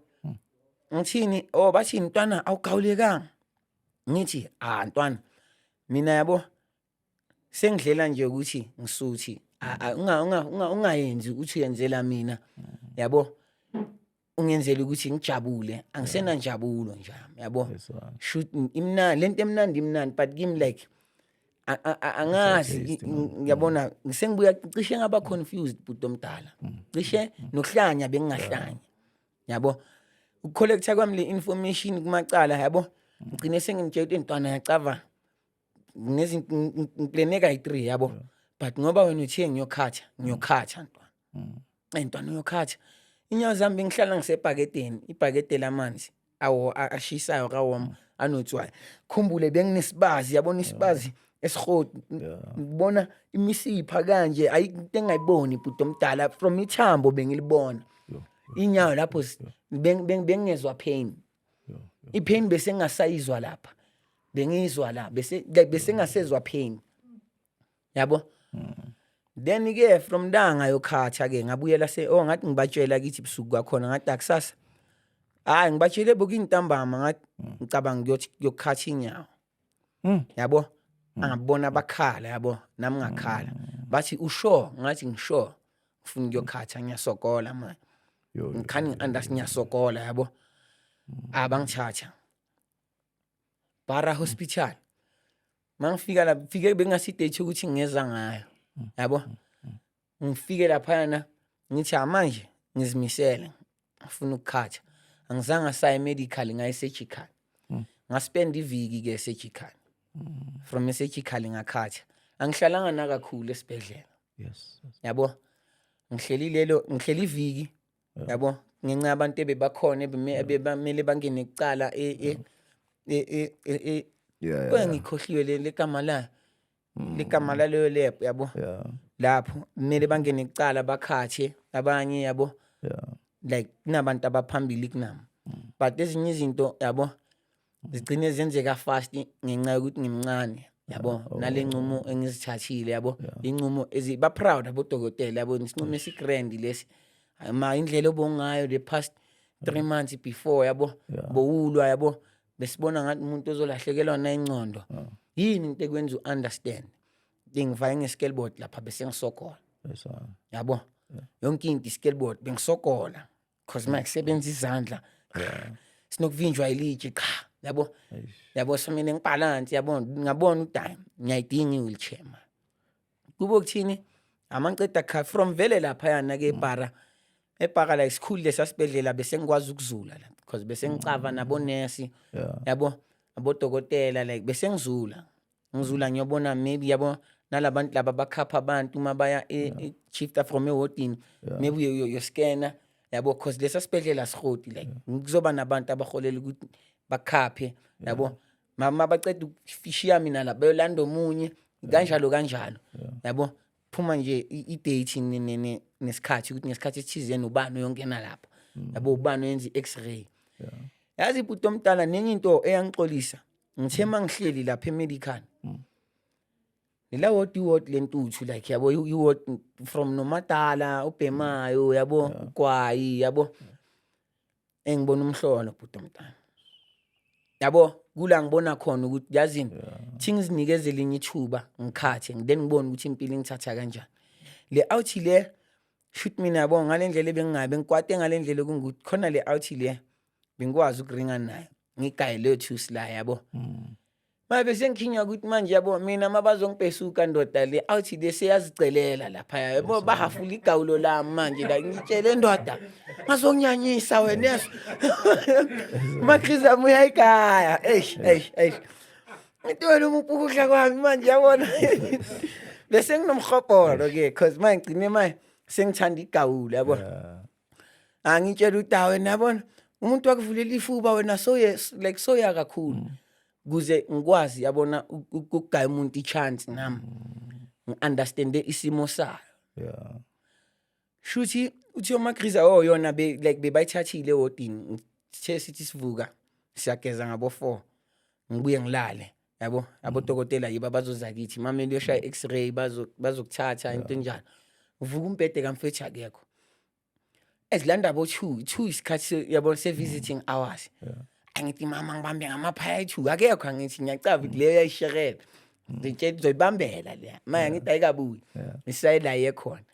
Ngithini? Oh, bathi, "Ntwana, awugawulekanga." Ngithi, "Ah, ntwana, mina, yabo, sengidlela nje ukuthi ngisuthi ungayenzi ukuthi uyenzela mina, yabo, ungenzela ukuthi ngijabule, angisenanjabulo nje, yabo." Yes, one. Shoot, imnandi lento, emnandi, imnandi, but kimi like angazi. Taste, man. Ngiyabona sengibuya cishe ngaba confused, bhuti omdala, cishe nokuhlanya bengingahlanya, yabo. Ukucollecta kwami le information kumacala, yabo, ngigcine sengimtshela ukuthi, "Ntwana, yacava nezinto ngiplane kayi-3, yabo, but ngoba wena uthiye ngiyokhatha, ngiyokhatha, ntwana." Ntwana, uyokhatha inyawo zami, bengihlala ngisebhakedeni, ibhakede lamanzi awo ashisayo kawoma anotswayi. Khumbule benginesibazi, yabona, isibazi esihoti, ngibona imisipha kanje, ayikho into engayiboni, bhuti omdala, from ithambo bengilibona. Inyawo lapho bengingezwa pain, ipain bese ngingasayizwa lapha, bengiyizwa la, bese like bese ngasezwa pain, yabo. Then ke from la ngayokhatha ke, ngabuyela se, oh, ngathi ngibatshela kithi busuku kwakhona, ngathi akusasa, hayi, ngibatshele bokintambama, ngathi ngicabanga ngiyothi ngiyokhatha inyawo, yabo. Angabona bakhala, yabo, nami ngakhala. Bathi, "Usure?" Ngathi, "Ngisure, ngifuna ukuyokhatha, ngiyasokola manje." Ngikhani ngi-understand, ngiyasokola, yabo. Abangithatha Bara Hospital. Mangifika la, fike bengasidate ukuthi ngiyeza ngayo, yabo. Ngifike laphayana, ngithi, "Manje ngizimisele, ngifuna ukukhatha." Angizange saye medical, ngaye surgical. Ngaspend iviki ke surgical. From surgical ngakhatha, angihlalanga nakakhulu esibhedlela, yabo. Ngihleli lelo, ngihleli iviki, yabo, ngenxa yabantu ebebakhona ebebamele bangene kucala e ngikhohliwe legama layo, ligama laleyo lab, yabo. Lapho kumele bangene kucala bakhathe abanye, yabo, like kunabantu abaphambili kunami, but ezinye izinto, yabo, zigcine zenzeka fast ngenxa yokuthi ngimncane, yabo, nale ncumo engizithathile, yabo, incumo ezi ba proud abodokotela, yabo, isinqumo esigrand lesi. Ma indlela obongayo the past 3 months before, yabo, bowulwa, yabo, besibona ngathi umuntu ozolahlekelwa na ingcondo. Yini into ekwenza u-understand? Ngifake nge-skateboard lapha, bese ngisokola, yabo, yonke into i-skateboard bengisokola, cause uma kusebenza izandla sinokuvinjwa ilitshe, cha, yabo, yabo. So mina ngibalance, yabo, ngabona ukuthi hayi, ngiyayidinga i-wheelchair man. Kube ukuthini amangiceda kha from vele laphayana ke eBara, eBhaka la isikhulu lesasibhedlela, bese ngikwazi ukuzula la because bese ngicava nabonesi, yabo, abodokotela, like bese ngizula, ngizula ngiyobona maybe, yabo, nalabantu laba bakhapha abantu uma baya e-shifta from ewodini, maybe uyoscana, yabo, cause lesa sibhedlela sihoti, like kuzoba nabantu abaholela ukuthi bakhaphe, yabo. Mabaceda ukushiya mina la, bayolanda omunye, kanjalo kanjalo, yabo. Phuma nje i-date nesikhathi, ukuthi ngesikhathi esithizeni ubani uyongena lapha, yabo, ubani uyenza i-x-ray. Yazi, ibhuti omdala, nenye into eyangixolisa, ngithe mangihleli lapha e-medical, lela ward, iward lentuthu, like, yabo, iward from nomadala ubhemayo, yabo, ugwayi, yabo, engibona umhlolo, bhuti omdala, yabo, kula ngibona khona ukuthi, yazini, thi ngizinikeze elinye ithuba, ngikhathe, then ngibone ukuthi impilo ingithatha kanjani. Le outie le, shoot mina, yabo, ngale ndlela ebengingabe ngikwate, ngale ndlela ekungukuthi khona le outie le bengikwazi ukuringa nayo, ngigaye leyo thusi la, yabo. Manje bese ngikhinywa ukuthi manje, yabo, mina mabazongibhesuka, ndoda, le outie le seyazicelela lapha, yabo, bahafula igawulo lami manje la. Ngitshele, ndoda, ngazonyanyisa wena, yeso makhriza uyayigaya. Eish, eish, eish, into wena umupukudla kwami manje, yabona, bese nginomhobholo ke, cause manje ngigcine manje sengithanda igawulo, yabo. Angitshela ukuthi, "Hawu wena, yabona, umuntu wakuvulela ifuba wena, soye like soya kakhulu kuze ngikwazi, yabona, ukugaya umuntu i-chance, nami ngi-understande isimo sayo." Shuthi uthi omagriza, oh, yona be like bebayithathile ewodini. Sithe sithi sivuka siyageza ngabo 4, ngibuye ngilale, yabo, abodokotela yibo abazoza kithi mamele uyoshaya i-x-ray, bazokuthatha into enjalo. Uvuka, umbhede kamfethu akekho, ezilanda bo 2 2 isikhathi yabo, se-visiting hours. Angithi, "Mama, ngibambe ngamaphaya ayi-2, akekho." Angithi ngiyacava ukuthi leyo yayisherela, ngitshela uzoyibambela leya manje. Angithi ayikabuyi, isayela yekhona.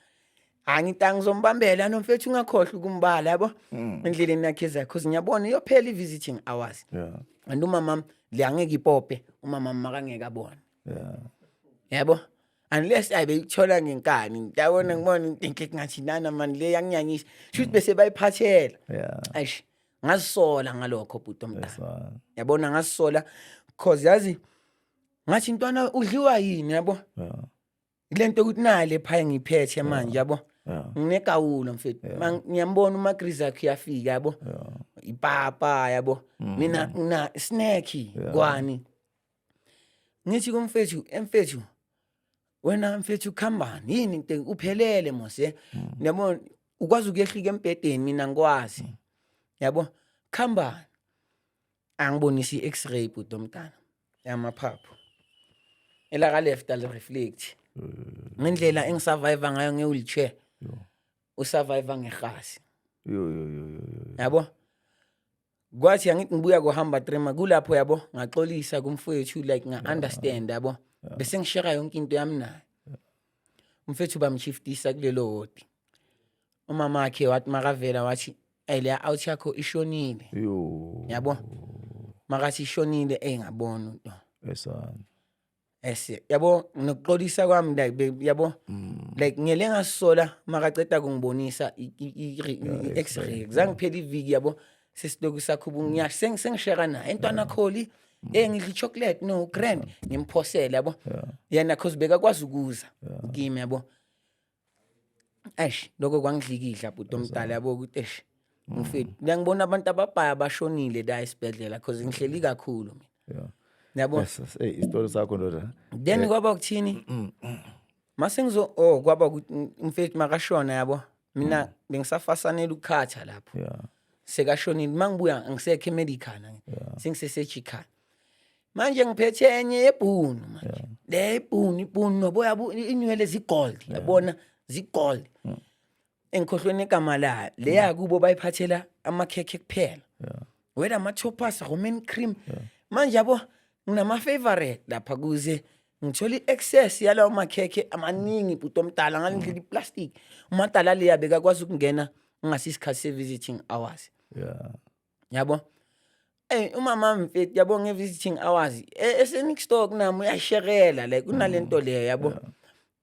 Angithi angizombambela nomfethu, ungakhohlwa ukumbala, yabo, endleleni yakhe ezayo, cause ngiyabona iyophela i-visiting hours and umama le angeke ipope, umama makangeke abone, yabo, unless ayibeyithola ngenkani, yabona. Ngibona into enhle ngathi nana mani le yanginyanyisa, shuthi bese bayiphathela. Eish, ngazisola ngalokho, bhuti omdala. Yes, man. Yabona, ngazisola cause yazi ngathi, ntwana, udliwa yini, yabo, lento ukuthi nale phaya ngiphethe manje, yabo, nginegawulo, mfethu. Ngiyambona umagriza yakhe uyafika, yabo, ipapa, yabo, mina ngina snack kwani. Ngithi kumfethu, "Emfethu, wena mfethu, khambani yini into uphelele mose, yabo, ukwazi ukuyehlika embhedeni, mina ngikwazi, yabo, khambani." Angibonisa i-x-ray, bhuti omntana, yamaphaphu, elaka left ali-reflect ngendlela engisurvive ngayo nge-wheelchair. Usurvive ngehasi. Yo yo yo yo yo. Yabo, kwathi angithi ngibuya kuhamba trema kulapho, yabo, ngaxolisa kumfowethu, like nga-understand, yabo, bese ngishare yonke into yami naye umfethu. Bamshiftisa kulelo wodi. Umama wakhe wathi makavela, wathi, "Ey, leya outie yakho ishonile." Yo. Yabo, makathi ishonile, ey, ngabona into Esana. Ese, yabo, nokuxolisa kwami, like yabo, like ngiyele ngasola makaceda kungibonisa i-x-ray. Zange phela iviki, yabo, sesiloku sakhuba ngiyasho, sengishare naye entwana kholi, ngidla i-chocolate, no grand, ngimphosele, yabo, yena cause bekakwazi ukuza kimi, yabo. Eish, lokho kwangidlikidla, bhuti omdala, yabo, ukuthi eish, mfethu, ngiyangibona abantu ababhaya bashonile la esibhedlela, cause ngihleli kakhulu mina, yabo. Yes. Hey, isitori sakho, ndoda. Then kwaba ukuthini mase ngizo, oh, kwaba ukuthi umfethu makashona, yabo, mina bengisafasanela ukukhatha lapho. Sekashonile, mangibuya ngisekho e-medical, sengise-surgical manje, ngiphethe enye yebhunu manje, le ibhunu, ibhunu noboya, inywele zigold, yabona, zigold, engikhohlweni igama layo leya. Kubo bayiphathela amakhekhe kuphela, wena, ama-toppers, Roman cream. Manje, yabo, nginama-favorite lapha kuze ngithole i-access yalawo makhekhe amaningi, bhuti omdala, ngale ndlela iplastic umadala leya bekakwazi ukungena ngasi isikhathi se-visiting hours, yabo. Umama mfethu, yabo, nge-visiting hours esenext door kunami uyasherela, like kunalento leyo, yabo,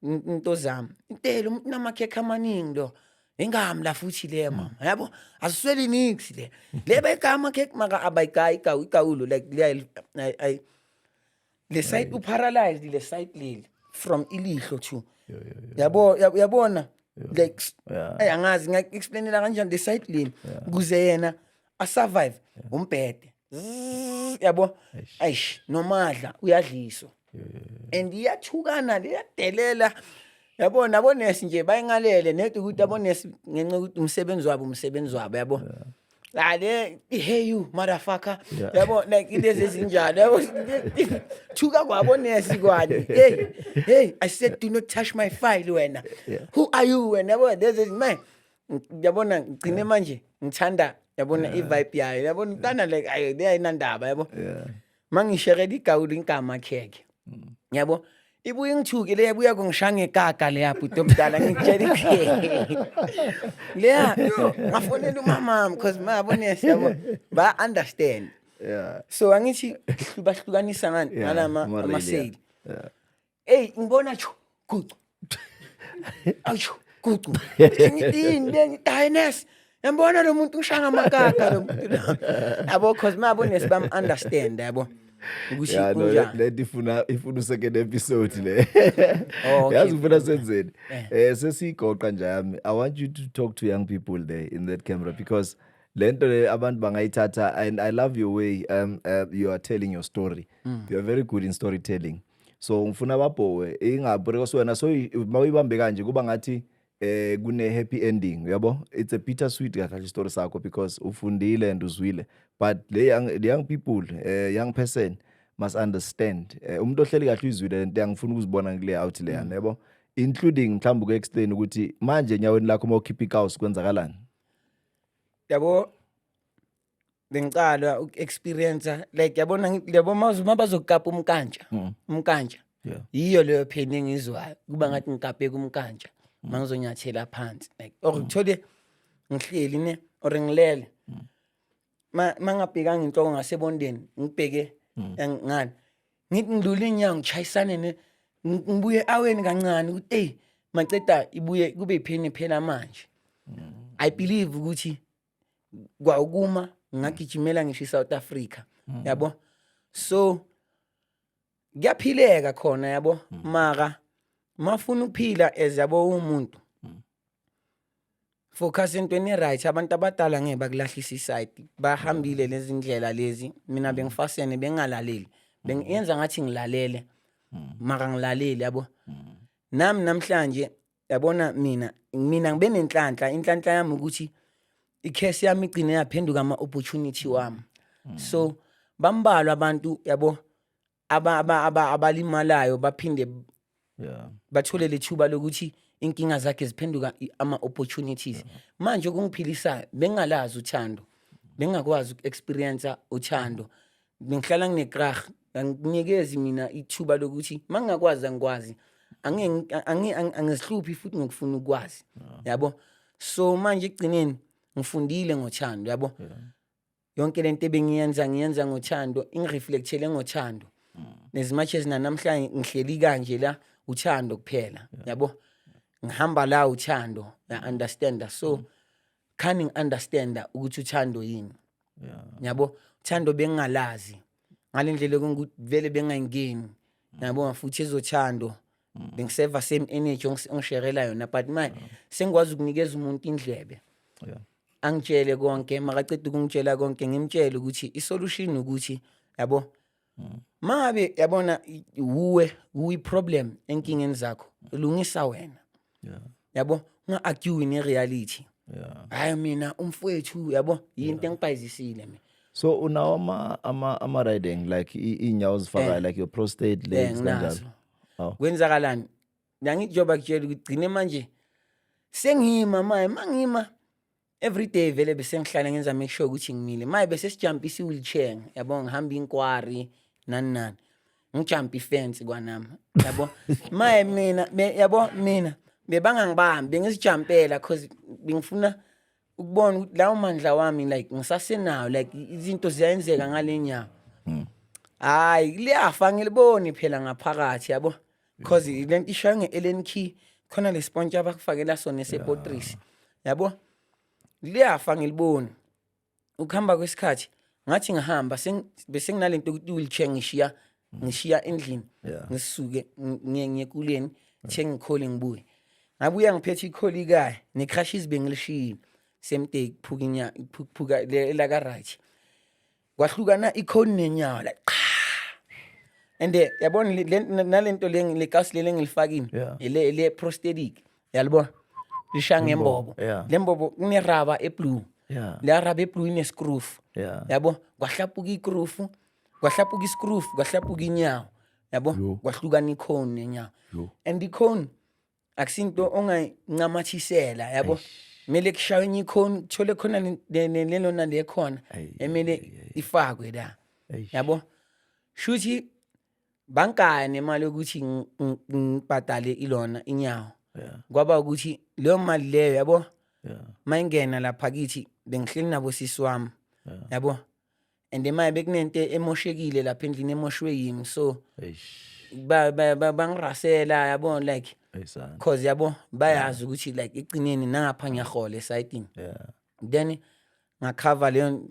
into zami intelo, umuntu namakhekhe amaningi lo ingami la futhi le mama, yabo, asisweli nix le le bayigaya amakhekhe, maka abayigayi igawulo, like le ay le side uparalyzed, le side leli from ilihlo to, yabo, uyabona, like ay, angazi ngaku-explainela kanjani, le side leli kuze yena asurvive umbhede. Zzz, yabo, eish, nomadla uyadliswa and iyathukana, liyadelela, yabo. Nabonesi nje bayingalele nedi ukuthi abonesi ngenxa yokuthi umsebenzi wabo, yabo, la le, "Hey you motherfucker." Yabo, like ilezi ezinjalo, yabo, thuka kwabonesi kwani, "Hey, hey, I said do not touch my file wena. Who are you wena?" Yabo, lezi man, yabona, ngigcine manje ngithanda, yabona, i-vibe yayo, yabona, ngithanda like ayo leyayinandaba, yabo. Mangisherela igawuli inkama khekhe, yabo, ibuye ngithuke le, yabuya kungishaya ngekaka leya, bhuti omdala, ngikutshela leya. Yo, ngafonela umamami because mabonesi, yabo, ba understand. So angithi bahlukanisa ngani? Ngalama ama-rail, amaseli. Ey, ngibona chu gucu, achu gucu, ngithi yini le? Ngithi, "Hayi nesi, yambona lo muntu ngishaya ngamakaka lo muntu lo." Yabo, cause mabonesi bam understand, yabo, ukuthi Yeah, no, kunjani. Le ifuna second episode le. Oh, okay. Yazi ufuna senzeni? Sesigoqa nje yami. I want you to talk to young people there in that camera because lento le abantu bangayithatha, and I love your way you are telling your story. You are very good in storytelling. So ngifuna babhowe ingabe because wena so mawuyibambe kanje kuba ngathi kune happy ending, uyabo. It's a bitter sweet kahle story sakho because ufundile and uzwile, but the young people, young person must understand, umuntu ohleli kahle uyizwile lento, angifuna ukuzibona kule out leyana, yabo, including mhlawumbe uku-explain ukuthi manje enyaweni lakho uma ukhipha ikawusi kwenzakalani. Yabo, bengicala uku-experience like, yabona, yabo, mabazokukapa umkantsha, umkantsha, yiyo leyo pain engizwayo, kuba ngathi ngikape kumkantsha mangizonyathela phansi, like or ngithole ngihleli ne or ngilele, ma mangabhekanga inhloko ngasebondeni, ngibheke ngani, ngithi ngidlula inyawo, ngishayisane ne ngibuye aweni kancane ukuthi ey, maceda ibuye kube ipain phela. Manje I believe ukuthi kwawukuma ngagijimela ngisho iSouth Africa, yabo. So kuyaphileka khona, yabo, mara mafuna ukuphila as, yabo, umuntu, focus entweni right. Abantu abadala ngeke bakulahlisa iside, bahambile lezi ndlela lezi. Mina bengifasene, bengalaleli, bengiyenza ngathi ngilalele mara ngilaleli, yabo. Nami namhlanje, yabona, mina ngibe nenhlanhla, inhlanhla yami ukuthi icase yami igcine yaphenduka ama-opportunity wami. So bambalwa abantu, yabo, abalimalayo baphinde bathole lethuba lokuthi inkinga zakhe ziphenduka ama-opportunities. Manje okungiphilisayo, bengingalazi uthando, bengingakwazi uku-experience uthando, bengihlala nginekrah, angikunikezi mina ithuba lokuthi uma ngingakwazi, angikwazi, angizihluphi futhi ngokufuna ukwazi, yabo. So manje ekugcineni ngifundile ngothando, yabo. Yonke lento ebengiyenza, ngiyenza ngothando, ingireflectele ngothando. As much as nanamhlanje ngihleli kanje la, uthando kuphela, yabo. Ngihamba la uthando, ya understand? So khani ngi-understanda ukuthi uthando yini, yabo. Uthando bengingalazi ngale ndlela yokuthi vele bengayingeni, yabo. Futhi ezothando bengiseva same energy ongisherela yona, but manje sengikwazi ukunikeza umuntu indlebe, angitshele konke. Makaceda ukungitshela konke, ngimtshele ukuthi isolution ukuthi, yabo, mangabe, yabona, wuwe uyi-problem enkingeni zakho, lungisa wena, yabo, unga-argue ne-reality. Hayi, mina umfowethu, yabo, yinto engibhayizisile mina. So unawo ama riding like iy'nyawo ozifakayo, like your prostate legs kanjalo? Nginazo. Oh. Kwenzakalani? Angithi njengoba kutshela ukuthi gcine manje sengima, maye mangima every day vele bese ngihlala ngenza make sure ukuthi ngimile. Maye bese sijampisa i-wheelchair, yabo, ngihamba inkwari nani nani, ngijump ifence kwanami, yabo. Maye mina yabo, mina bebangangibambi, bengizijampela cause bengifuna ukubona ukuthi lawo mandla wami like ngisasenawo, like izinto ziyenzeka ngale nyawo. Hayi, liyafa, ngiliboni phela ngaphakathi, yabo, cause lento ishaya nge-Allen key khona, le sponge abakufakela sona esepotrisi, yabo. Liyafa, ngiliboni. Ukuhamba kwesikhathi ngathi ngihamba bese nginalento ukuthi i-wheelchair ngishiya endlini, ngisuke ngiye ngiyekuleni, thenga ikholi, ngibuye. Ngabuya ngiphethe ikholi kaya ne-crutches bengilishiyile same day, kuphuka inya, kuphuka elaka right. Kwahlukana i-cone nenyawo, like qha. And yabona nalento le kasi leli engilifakile, ile prosthetic, yalibona lishaya ngembobo. Le mbobo kuneraba e-blue. Le raba e-blue ine-screw. Yabo, kwahlapuka i-screw, kwahlapuka i-screw, kwahlapuka inyawo, yabo. Yo. Kwahlukana i-cone nenyawo. Yo. And i-cone akusinto ongayincamathisela, yabo, kumele kushaywe enye i-cone, kuthole khona lelona le khona Ayi, emele ifakwe la. Eish. Yabo, shuthi bankaya nemali yokuthi ngibhadale ilona inyawo. Kwaba ukuthi leyo mali leyo, yabo, mayingena lapha kithi, bengihleli nabo sisi wami, yabo, and manje bekunento emoshekile lapha endlini, emoshwe yimi, so Eish. bangirasela, yabo, like Eyisana. 'Cause yabo bayazi ukuthi like egcineni nangapha ngiyahola esayitini. Then ngakhava leyo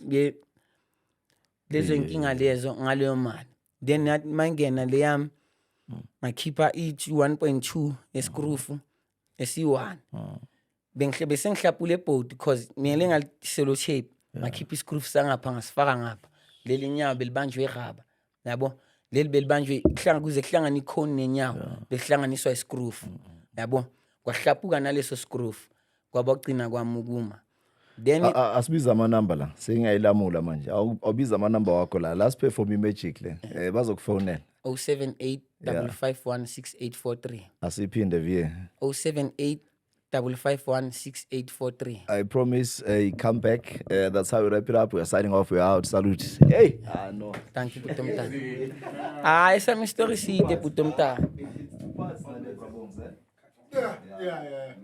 lezo inkinga lezo ngaleyo mali. Then yathi mayingena le yami, ngakhipha i-1.2 ye-screw esi-1. Bengihle bese ngihlapule ebhodi 'cause mina ngali-sellotape, ngakhipha i-screw sangapha, ngasifaka ngapha. Leli nyawo belibanjwe iraba, yabo, leli belibanjwe kuze kuhlangane i-cone nenyawo, belihlanganiswa i-screw, yabo. Kwahlapuka naleso screw, kwaba kugcina kwami ukuma then. Asibiza amanamba la, sengiyayilamula manje. Awubiza amanamba wakho la, last perform i-magic le, bazokufonela. 078 551 6843. Asiphinde vie. 078 551 6843. I promise a comeback. That's how we wrap it up. We are signing off. We are out. Salute. Hey. Ah, no. Thank you, bhuti omntana. Hayi, sami story side, bhuti omntana. Yeah.